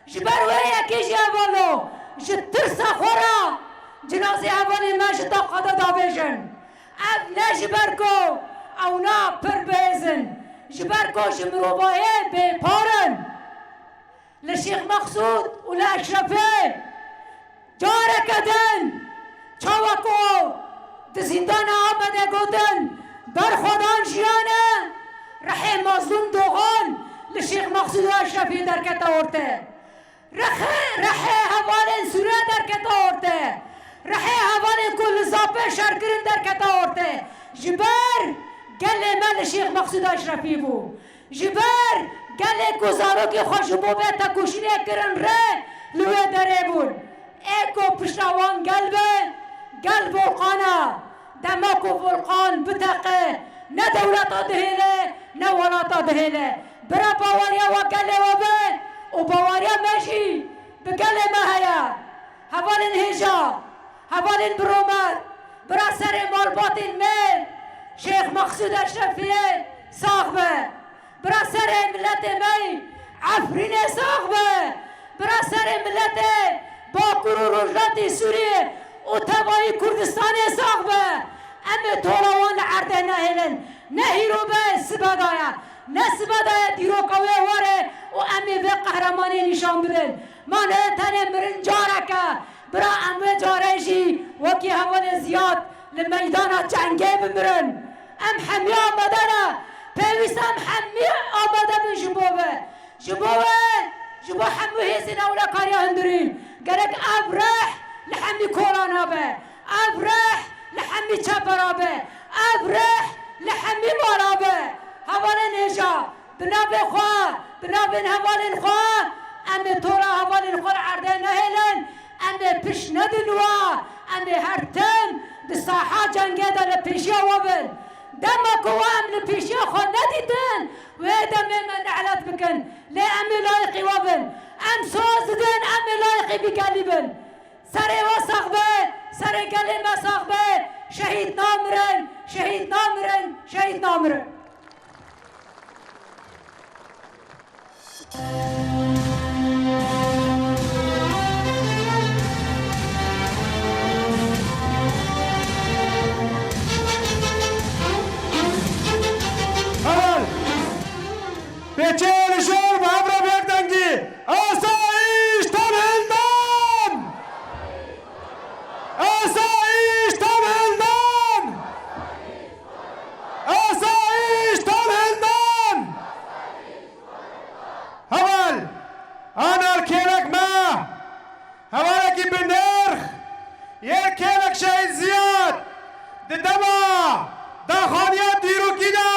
Ji ber wê yekê jî hevalno, ji tirsa xwe re cinazê hevalên me ji taxa de davêjin. Ev ne ji ber ku ewna pir bihêz in, ji ber ku ji mirovahiyê bêpar in. Li Şêx Mexsûd û li Eşrefê careke din, çawa ku di zîndana Amedê gotin, berxwedan jiyan e, rihê Mazlûm Dogan li Şêx Mexsûd û Eşrefê derkete orte. Rexê, rehê hevalên Sûrê derkete orte. Rehê hevalên ku li Zapê şer kirin derkete orte. Ji ber gelê me li Şêx Mexsûd Eşrefî bû. Ji ber gelê ku zarokê xwe ji bo vê tekoşînê kirin rê li wê derê bûn. Ê ku pişta wan gel be, gel volqan e. Dema ku volqan biteqe, ne dewleta dihêle, ne welata dihêle. Bira baweriya we gelê we be û baweriya me jî bi gelê me heye. Hevalên hêja, Hevalên biro me, bira serê malbatên me, Şêx Mexsûd Eşrefiyê sax be. Bira serê miletê me, Efrînê sax be. Bira serê miletê Bakur û Rojhilatê Sûriyê û tevayî Kurdistanê sax be. Em ê tola wan li erdê nehêlin. Ne hîro be, sibe daye. Ne sibe daye dîroka wê warê û em ê vê qehremaniyê nîşan bidin. Ma ne tenê mirin careke. Bira em wê carê jî wekî hevalê Ziyad li meydana cengê bimirin. Em hemî amade ne. Pêwîst em hemî amade bin ji bo we. Ji bo we, ji bo hemû hêzên ewlekariya hundirîn. Gerek ev rih li hemî kolana be. Ev rih li hemî çepera be. Ev rih li hemî mala be. Hevalên hêja. Bi navê xwe, bi navên hevalên xwe, em ê tora hevalên xwe li erdê nehêlin, em ê pişt nedin wa, em ê her tim di saha cengê de li pêşiya we bin. Dema ku we em li pêşiya xwe nedîtin, wê demê me nehlet bikin, lê em ê layiqî we bin. Em soz didin, em ê layiqî vî gelî bin. Serê we sax be, serê gelê me sax be, şehîd namirin, şehîd namirin, şehîd namirin. Heval! Pêçeyê li jor bi hev re bi yek dengî: Asayiş tam hildan! Asayiş tam hildan! Asayiş tam hildan! Heval, ana kêlek me, hevalekî bi nirx, yê kêlek Şehîd Ziyad, di dema daxaniya dîrokî de,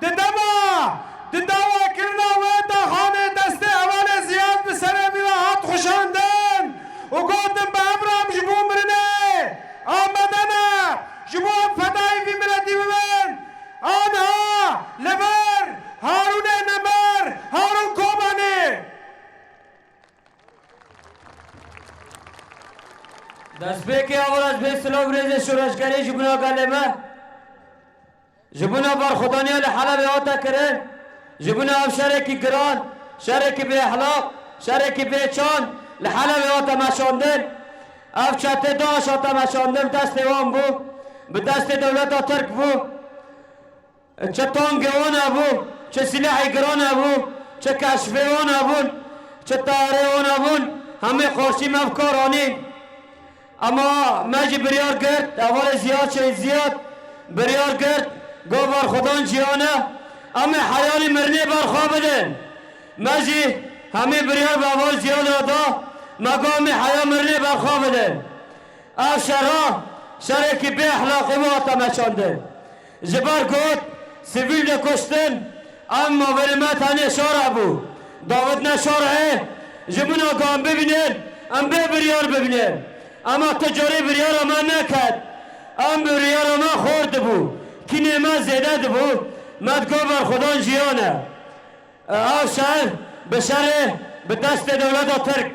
di dema di dawakirina wê daxanê destê hevalê Ziyad bi serê wî ve hat xuşandin û gotin, bi emran ji bo mirinê amade ne, ji bo em fedayî vî miletî bibin. Anha li vir Harûnê Nemir, Harûn Kobanî. Destpêkê heval ez bê silav û rêzê şoreşgerî ji bona gelê me, ji bona berxwedaniya li Helebê hate kirin, ji bona ev şerekî giran, şerekî bêexlaq, şerekî bêçand li Helebê hate meşandin. Ev çetê DAIŞ hate meşandin, bi destê wan bû, bi destê dewleta Tirk bû. Çi tangê wan hebû, çi sîlehê giran hebû, çi keşfê wan hebûn, çi teyarê wan hebûn, hemî qarşî me bi kar anîn. Ema me jî biryar girt, hevalê Ziyad, Şehîd Ziyad biryar girt, got, berxwedan jiyan e, em ê heyanî mirinê berxwe bidin. Me jî hemî biryar bi heval Ziyad re da, me got, em ê heya mirinê berxwe bidin. Ev şera, şerekî bê exlaqî bû hate meşandin. Ji ber got, sivîl dikuştin, ev maverê me tenê şer hebû. Davêtine şerê, ji min re got em bibînin, em bê biryar bibînin. Ema tu carê biryara me neket. Em biryara me xurt dibû. Kînê me zêde dibû. Me digot berxwedan jiyan e. Ev şer bi şerê bi destê dewleta Tirk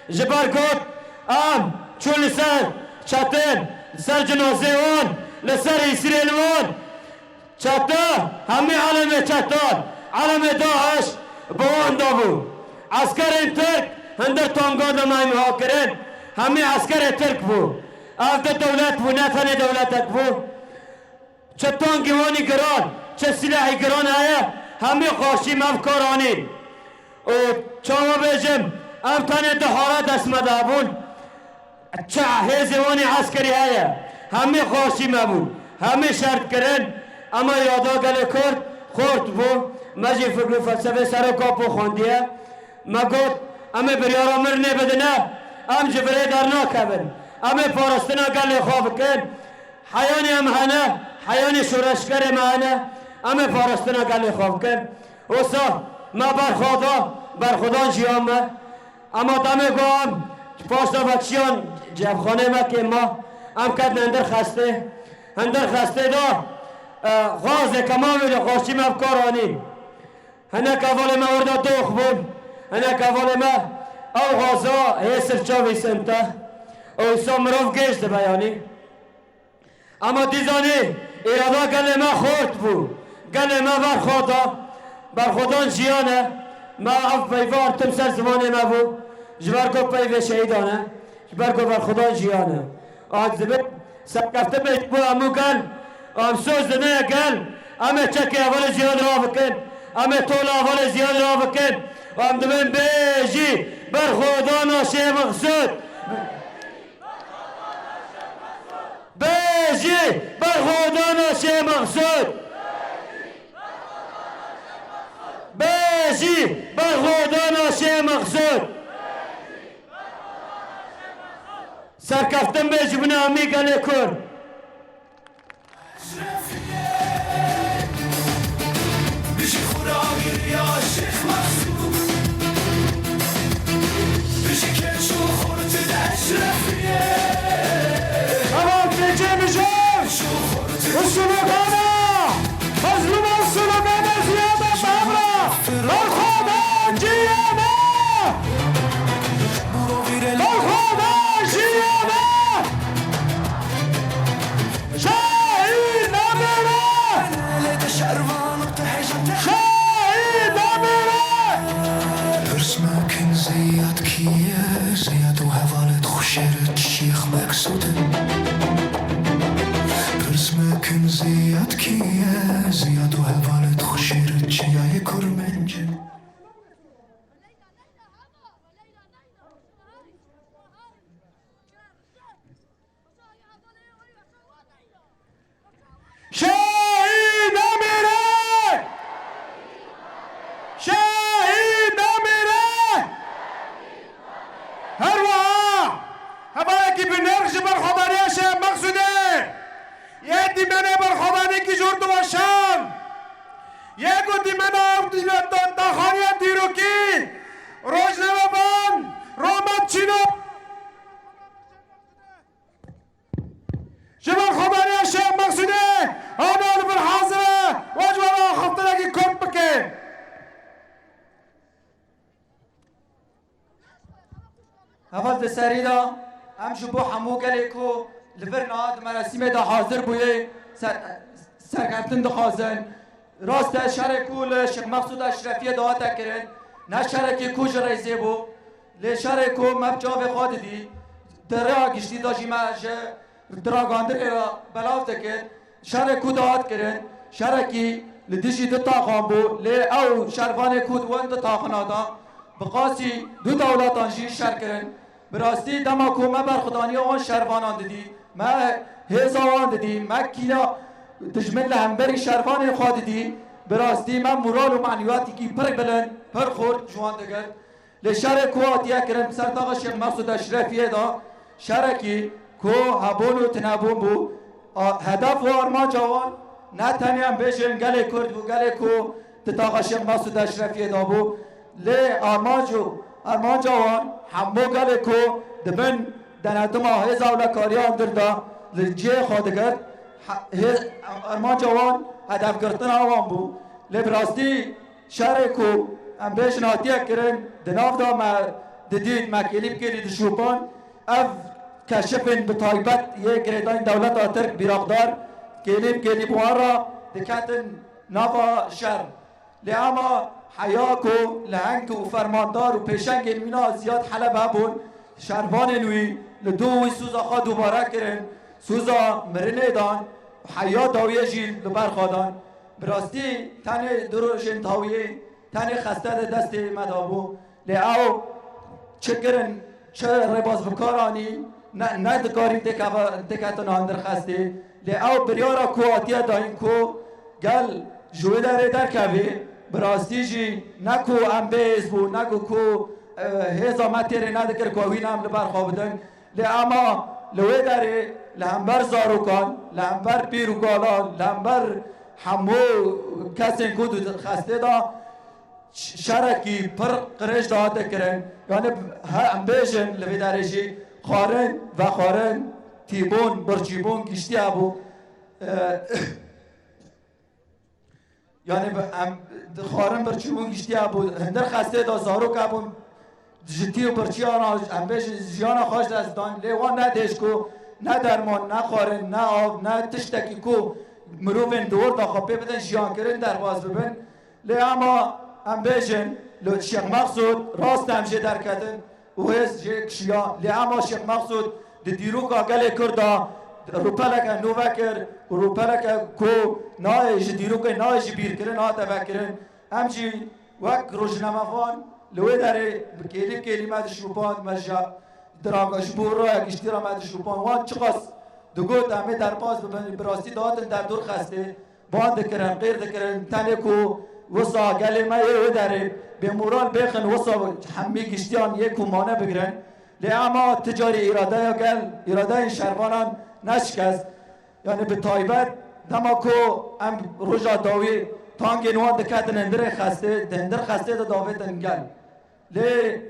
ji ber got, em çûn li ser çetin, li ser cinazê wan, li ser îsirên wan. Çete, hemî elemê çetan, elemê DAIŞ bi wan de bû. Eskerên Tirk hundir tangan de me îmha kirin, hemî eskerê Tirk bû. Ev di dewlet bû, ne tenê dewletek bû. Çi tankê wanî giran, çi sîlehî giran heye, hemî qarşî me bi kar anîn. Û çawa bêjim, em tenê di hara dest me de hebûn. Çi hêzê wanî eskerî heye, hemî qarşî me bûn, hemî şer dikirin. Ema yada gelê Kurd xurt bû, me jî fikr û felsefê Serok Apo xwendiye. Me got, em ê biryara mirinê bidine, em ji virê dernakevin. Em ê parastina gelê xwe bikin. Heyanî em hene, heyanî şoreşgerê me hene, em ê parastina gelê xwe bikin. Wisa me berxwe da, berxwedan jiyan me. Ema demê ku em ji paşda vekişiyan cevxanê me kêm ma, em ketin hundir xestê. Hundir xestê de, e, xazê kemamê de xweşî me bi kar anîn. Hinek hevalê me orada dox bûn. Hinek hevalê me ew xaza hê sirça vîsinte. Oysa mirov geş dibe yanî. Ema dîzanî, îrada gelê me xort bû. Gelê me berxwe da. Berxwedan jiyan e. Me ev peyva artim ser zimanê me bû. Ji ber ku peyvê şehîdan e. Ji ber ku berxwedan jiyan e. An dibin serkeftin bê ji bo hemû gel. Em soz dine gel. Em ê çekê hevalê jiyan rabikin. Em ê tola hevalê jiyan rabikin. Em dibin bêjî berxwedana Şêx Mexsûd. Bêjî berxwedana Şêx Mexsûd. Bêjî berxwedana Şêx Mexsûd. Serkeftin bê ji binê hemî gelê Kurd. Bijî xuragiriya Şêx Mexsûd. Bijî keç û xurt di eşrefiyê. Heval pêçê mijûl û slogana, mezlûm û slogana ziyade babra, berxwedana ciyane. Berxwedana ciyane. Şehîd namîne! Şehîd namîne! Pirs mekin Ziyad kî ye, Ziyad û hevalêt xwe şêr Şêx Meksûd in. Pirs mekin Ziyad kî ye, Ziyad û hevalêt xwe şêr çiyayê Kurmenc in. Şehîd namîne! Şehîd namîne! Her wiha hevalekî bi nirx ji berxwedaniya Şêx Meqsûdê yê dîmenê berxwedanekî ji wir diweşan. Yê ku dîmena ew dî-, da-, daxaniya dîrokî rojnamevan Romet Çîno. Ji berxwedaniya Şêx Meqsûdê hane li vir hazir e, we ji we re axaftinekî kurt bike. Heval di serî de em ji bo hemû gelê ku li vir niha di merasîmê de hazir bûye ser-, serkeftin dixwazin. Rast e, şerê ku li Şêx Meqsûd Eşrefiyê de hate kirin, ne şerekî ku ji rêzê bû, lê şerê ku me bi çavê xwe didî, di rêya giştî de jî me ji di ragandirê re belav dikir. Şerê ku dihat kirin, şerekî li dijî du taxan bû, lê ew şervanê ku di wan du taxana de bi qasî du dewletan jî şer kirin. Bi rastî dema ku me berxwedaniya wan şervanan didî, me hêza wan didî, me kîna dijmin li hemberî şervanên xwe didî, bi rastî me moral û manîwatîkî pir bilind, pir xurt ji wan digirt. Lê şerê ku hatiye kirin bi ser taxa Şêx Meqsûd Eşrefiyê de şerekî ku hebûn û tinebûn bû. A, hedef û armanca wan ne tenê em bêjin gelê Kurd bû, gelê ku di taxa Şêx Meqsûd Eşrefiyê de bû. Lê armanc û armanca wan hemû gelê ku di bin denetima hêza ewlekariya hundir de li cihê xwe digirt, he-, hê-, armanca wan hedefgirtina wan bû. Lê bi rastî şerê ku em bêjin hatiye kirin, di nav de me didît, me kêlî bi kêlî dişûpan, ev keşifên bi taybet yê girêdayîn dewleta Tirk bîraqdar kêlî bi kêlî bi wan re diketin nava şer. Lê ema heya ku leheng û fermandar û pêşengên wîna Ziyad Heleb hebûn, şervanên wî li dû wî sûza xwe dubare kirin, sûza mirinê dan û heya dawiyê jî li ber xwe dan. Bi rastî tenê du rojên dawiyê tenê xeste di destê me de bû. Lê ew çi kirin, çi rêbaz bi kar anî, ne, ne dikarî têkeve-, têketin hundir xestê. Lê ew biryara ku hatiye dayîn ku gel ji wê derê derkevê, bi rastî jî ne ku em bêhêz bû, ne ku, ku, e, hêza me têrê nedikir ku wî ne em li ber xwe bidin. Lê ema li wê derê li hember zarokan, li hember pîr û galan, li hember hemû kesên ku di xestê de ş-, şerekî pir qirêj dihate kirin. Yani he, em bêjin li vê derê jî xwarin, vexwarin, tîbûn, birçîbûn giştiye bû. E, Yani bi-, em, di xwarin birçîbûn giştiye bû. Hindir xestê de zarok hebûn, Ji tî û birçiyan re, em bêjin, jiyana xwe ji dest dan, lê wan ne dêj ku ne derman, ne xwarin, ne av, ne tiştekî ku mirovên di wir de xwe pê bidin jiyankirin derbas bibin. Lê ema em bêjin, li Şêx Mexsûd rast em jê derketin û hêz jê kişiya. Lê ema Şêx Mexsûd di dîroka gelê Kurd de rûpeleke nû vekir û rûpeleke ku nayê ji dîrokê, nayê ji bîrkirin hate vekirin. Em jî wek rojnamevan li wê derê bi kêlî bi kêlî me dişopand, me ji diraka ji bo raya giştî re me dişopand. Wan çiqas digot em ê derbas bibin, bi rastî dihatin derdor xestê, ban dikirin, qêr dikirin, tenê ku wisa gelê me yê wê derê bêmoral bêxin, wisa hemî giştiyan yê ku mane bigirin. Lê ema ti carî îradeya gel, îradeyên şervanan neşikest. Yani bi taybet dema ku em roja dawî tangên wan diketin hundirê xestê, di hundir xestê de davêtin gel. Lê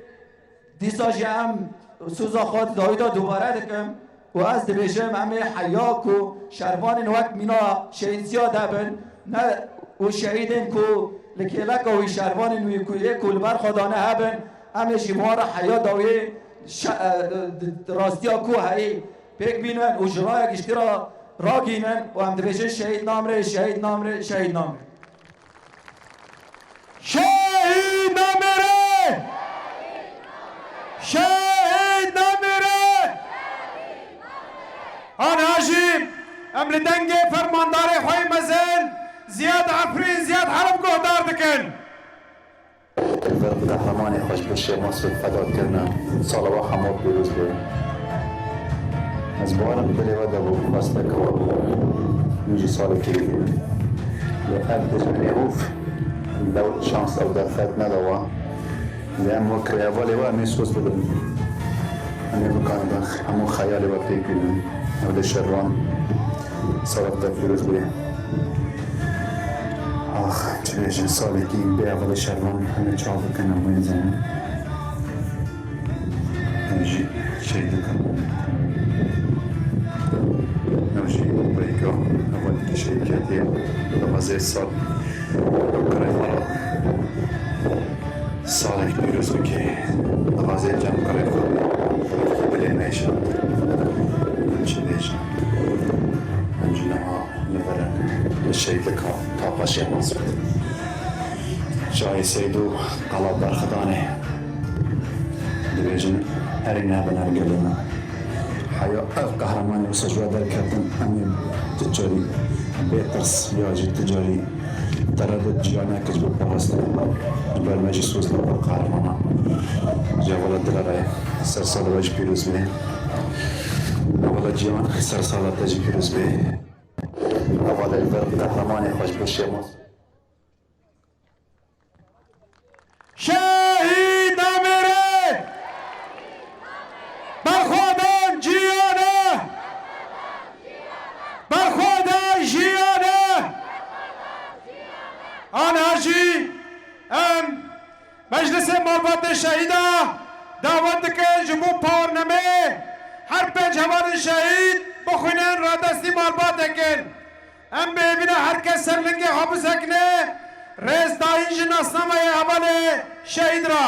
dîsa jî em soza xwe di dawî de dubare dikim û ez dibêjim, em ê heya ku şervanên wek mîna Şehîd Ziyad hebin, ne û şehîdên ku li kêleka wî, şervanên wî ku yê ku li ber xwe dane hebin, em ê jî wan re heya dawî şe-, e, di, di rastiya ku heyî pêk bînin û ji raya giştî re ragihînin û em dibêjin şehîd namire, şehîd namire, şehîd namire. Şehîd namire! Şehîd namire! Aniha jî em li dengê fermandarê xwe yê mezin Ziyad Efrîn, Ziyad Heleb guhdar dikin. Li vir qehremanê xwe ji bo Şêx Mexsûd feda kirine. Sala we hemû pîroz be. Ez bawerim dilê we de bû, xwesteke we bû. Min jî salekî bibînim. Lê ev dijminê ûf, dew şans ew derfet neda we. Lê em wek rêhevalê we em ê soz bidin. Em ê bikaribin hemû xeyalê we pêk bînin. Ew lê şervan. Sala te pîroz be. Ax, çi bêjin, salekî bê hevalê şervan hemê çav bikin, em wê zanin. Em jî şey dikin. Em jî beyka hevalekî şey ketiye. Dema zê sal. Ew kirê xwe re. Salek pîroz bike. Dixwaze cem kurê xwe bê. Dilê me jî. Em jî bêjin. Em jî niha li vir in. Li şehîdlika Tapa Şêx Mexsûd. Çayê Seydû, Qala Berxidanê. Dibêjin, herî nebin her gelê me. Heya ev qehremanê wisa ji we derketin, em ê tu carî bê tirs ya jî tu carî teredût ciya neke ji bo parastina ji ber me jî soz li qehremanê. Ji hevala dila re ser sala we jî pîroz be. Hevala Cihan, ser sala te jî pîroz be. Hevala li vir qehremanê xwe ji bo Şêx Mexsûd. Şehîd namire! Berxwedan ciyane! Berxwedan jiyane! Aniha jî em meclisê malbatê şehîda dawet dikin ji bo parnemê her pênc hevalên şehîd bixwînin radestî malbatê kin. Em bi hêvî ne her kes ser lingê xwe bisekine, rêzdayîn ji nasnameyê hevalê şehîd re.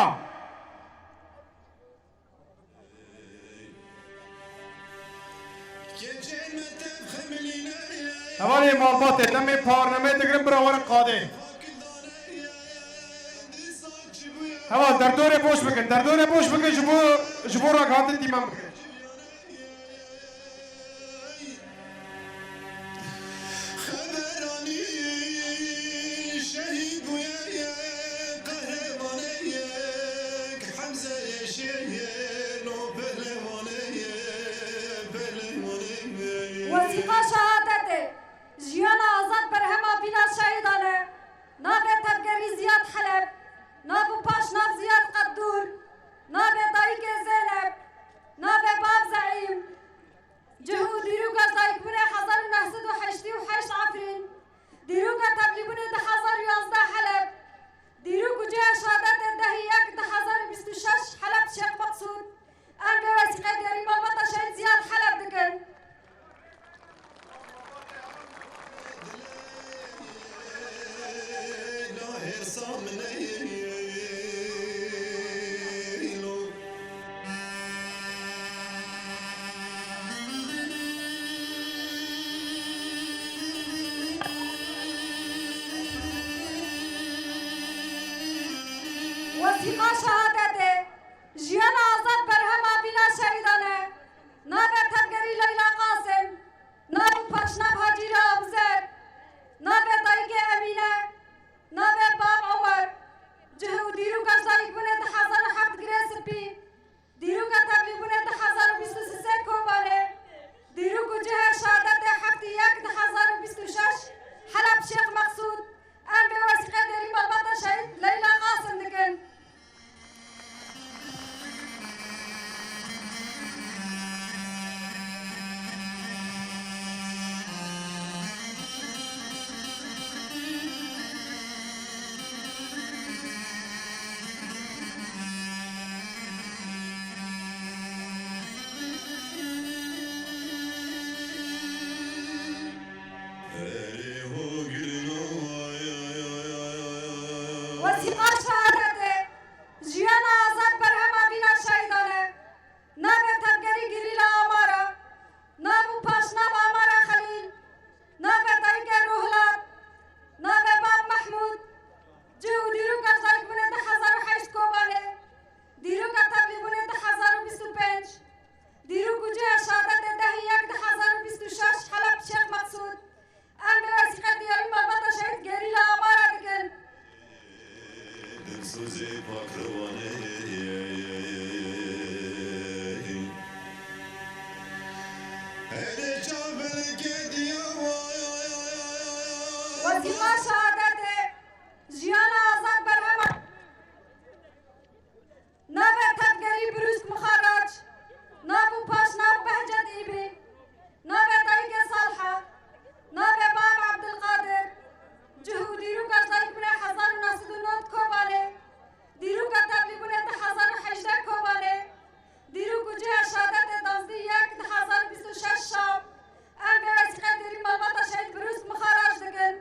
Hevalê malbatê, demê parnemê digirin bira werin qadê. Heval, derdorê boş bikin, derdorê boş bikin ji bo, ji bo ragihandin dîmen bikin. Xeberanî şehîd bûye yek, qehremanê yek, Hemzeyê Şêrê, no pehlewanê yek, pehlewanê yek. Wesîqa şehadetê, jiyana azad berhema vîna şehîdan e. Navê tevgerî Ziyad Heleb, nav û paşnav Ziyad Qeddûr, navê dayikê Zeynep, navê bav Zeîm. Cih û dîroka dayikbûnê hezar û neh sed û heştê û heşt Efrîn, dîroka tevlîbûnê du hezar û yazdeh Heleb, dîrok û cihê şehadetê dehê yek du hezar û bîst û şeş Heleb Şêx Meqsûd, em vê wesîqeyê diyarî malbata şehîd Ziyad Heleb dikin. Sîqa şehadetê, jiyana azad berhema vîna şehîdan e. Navê tevgerî Leyla Qasim, nav û paşnav Hacî Abuzer, navê dayikê Emîne, navê bab Omer, cih û dîroka ji dayikbûnê du hezar û heft Girê Spî, dîroka tevlîbûnê du hezar û bîst û sê Kobanê, dîrok û cihê şehadetê heftê yek du hezar û bîst û şeş Heleb Şêx Meqsûd, em vê wesîqê dêrî malbata şehîd Leyla Qasim dikin. Wesîqa şehadetê, jiyana azad berhema vîna şehîdan e. Navê tevgerî Girîla Amara, nav û paşnav Amara Xelîl, navê dayikê Ruhlat, navê bab Mehmûd, cih û dîroka ji dayikbûnê du hezar û heşt Kobanê, dîroka tevlîbûnê du hezar û bîst û pênc, dîrok û cihê şehadetê dehê yek du hezar û bîst û şeş Heleb Şêx Meqsûd, em vê wesîqê diyarî malbata şehîd Gerîla Amara dikin. Dilsozê pakrewanê. Hele çavbelkê diya. Wesîqa şehadetê, jiyana azad berhema. Navê tevgerî Brûsk Mixaraç, nav û paşnav Behcet Îbî, navê dayikê Salha, navê bab Ebdilqadir, cih û dîroka ji dayikbûnê hezar û neh sed û nod Kobanê, dîroka tevlîbûnê du hezar û hejdeh Kobanê, dîrok û cihê şehadetê duwazdeh yek du hezar û bîst û şeş Şam, em vê wesîqê dêrî malbata şehîd Brûsk Mixaraç dikin.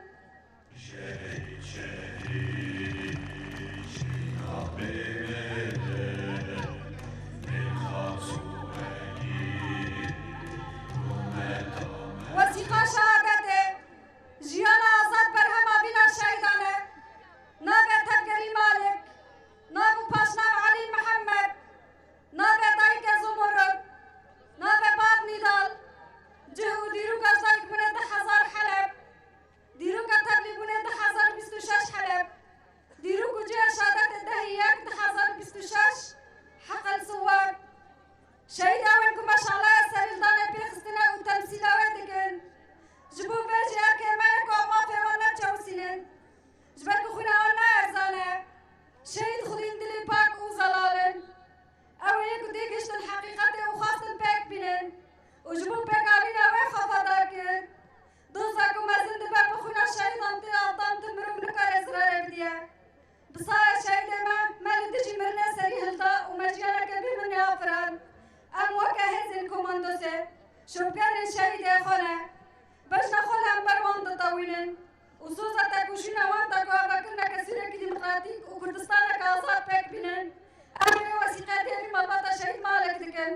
Wesîqa şehadetê, jiyana azad berhema vîna şehîdan e. Navê tevgerî Malik, nav û paşnav Elî Mihemed, navê dayikê Zumurrud, navê bab Nîdal, cih û dîroka ji dayikbûnê du hezar Heleb, dîroka tevlîbûnê du hezar û bîst û şeş Heleb, dîrok û cihê şehadetê dehê yek du hezar û bîst û şeş Heqil Siwar. Şehîd ew in ku meşalaya serî li danê pê xistine û temsîla wê dikin. Ji bo vê jî erkê me ye ku em mafê wan neçewsînin. Ji ber ku xwîna wan ne erzan e. Şehîd xwedî li dilê pak û zelal in. Ew ê ku têgihiştin heqîqetê û xwestin pêk bînin û ji bo pêkhavîna wê xwe feda kir. Doza ku mezin dibe bi xwîna şehîdan tê avdan, tu mirov nikare zirarê bidiye. Bi saya şehîdê me, me li dijî mirinê serî hilda û me jiyaneke bê mirinê afirand. Em weke hêzên komandosê, şopgenên şehîdê xwe ne. Bejna xwe li hember wan ditewînin û soza tekoşîna wan teko ava kirineke Sûriyekî demokratîk û Kurdistaneke azad pêk bînin. Em vê wesîqetê vî malbata şehîd Malek dikin.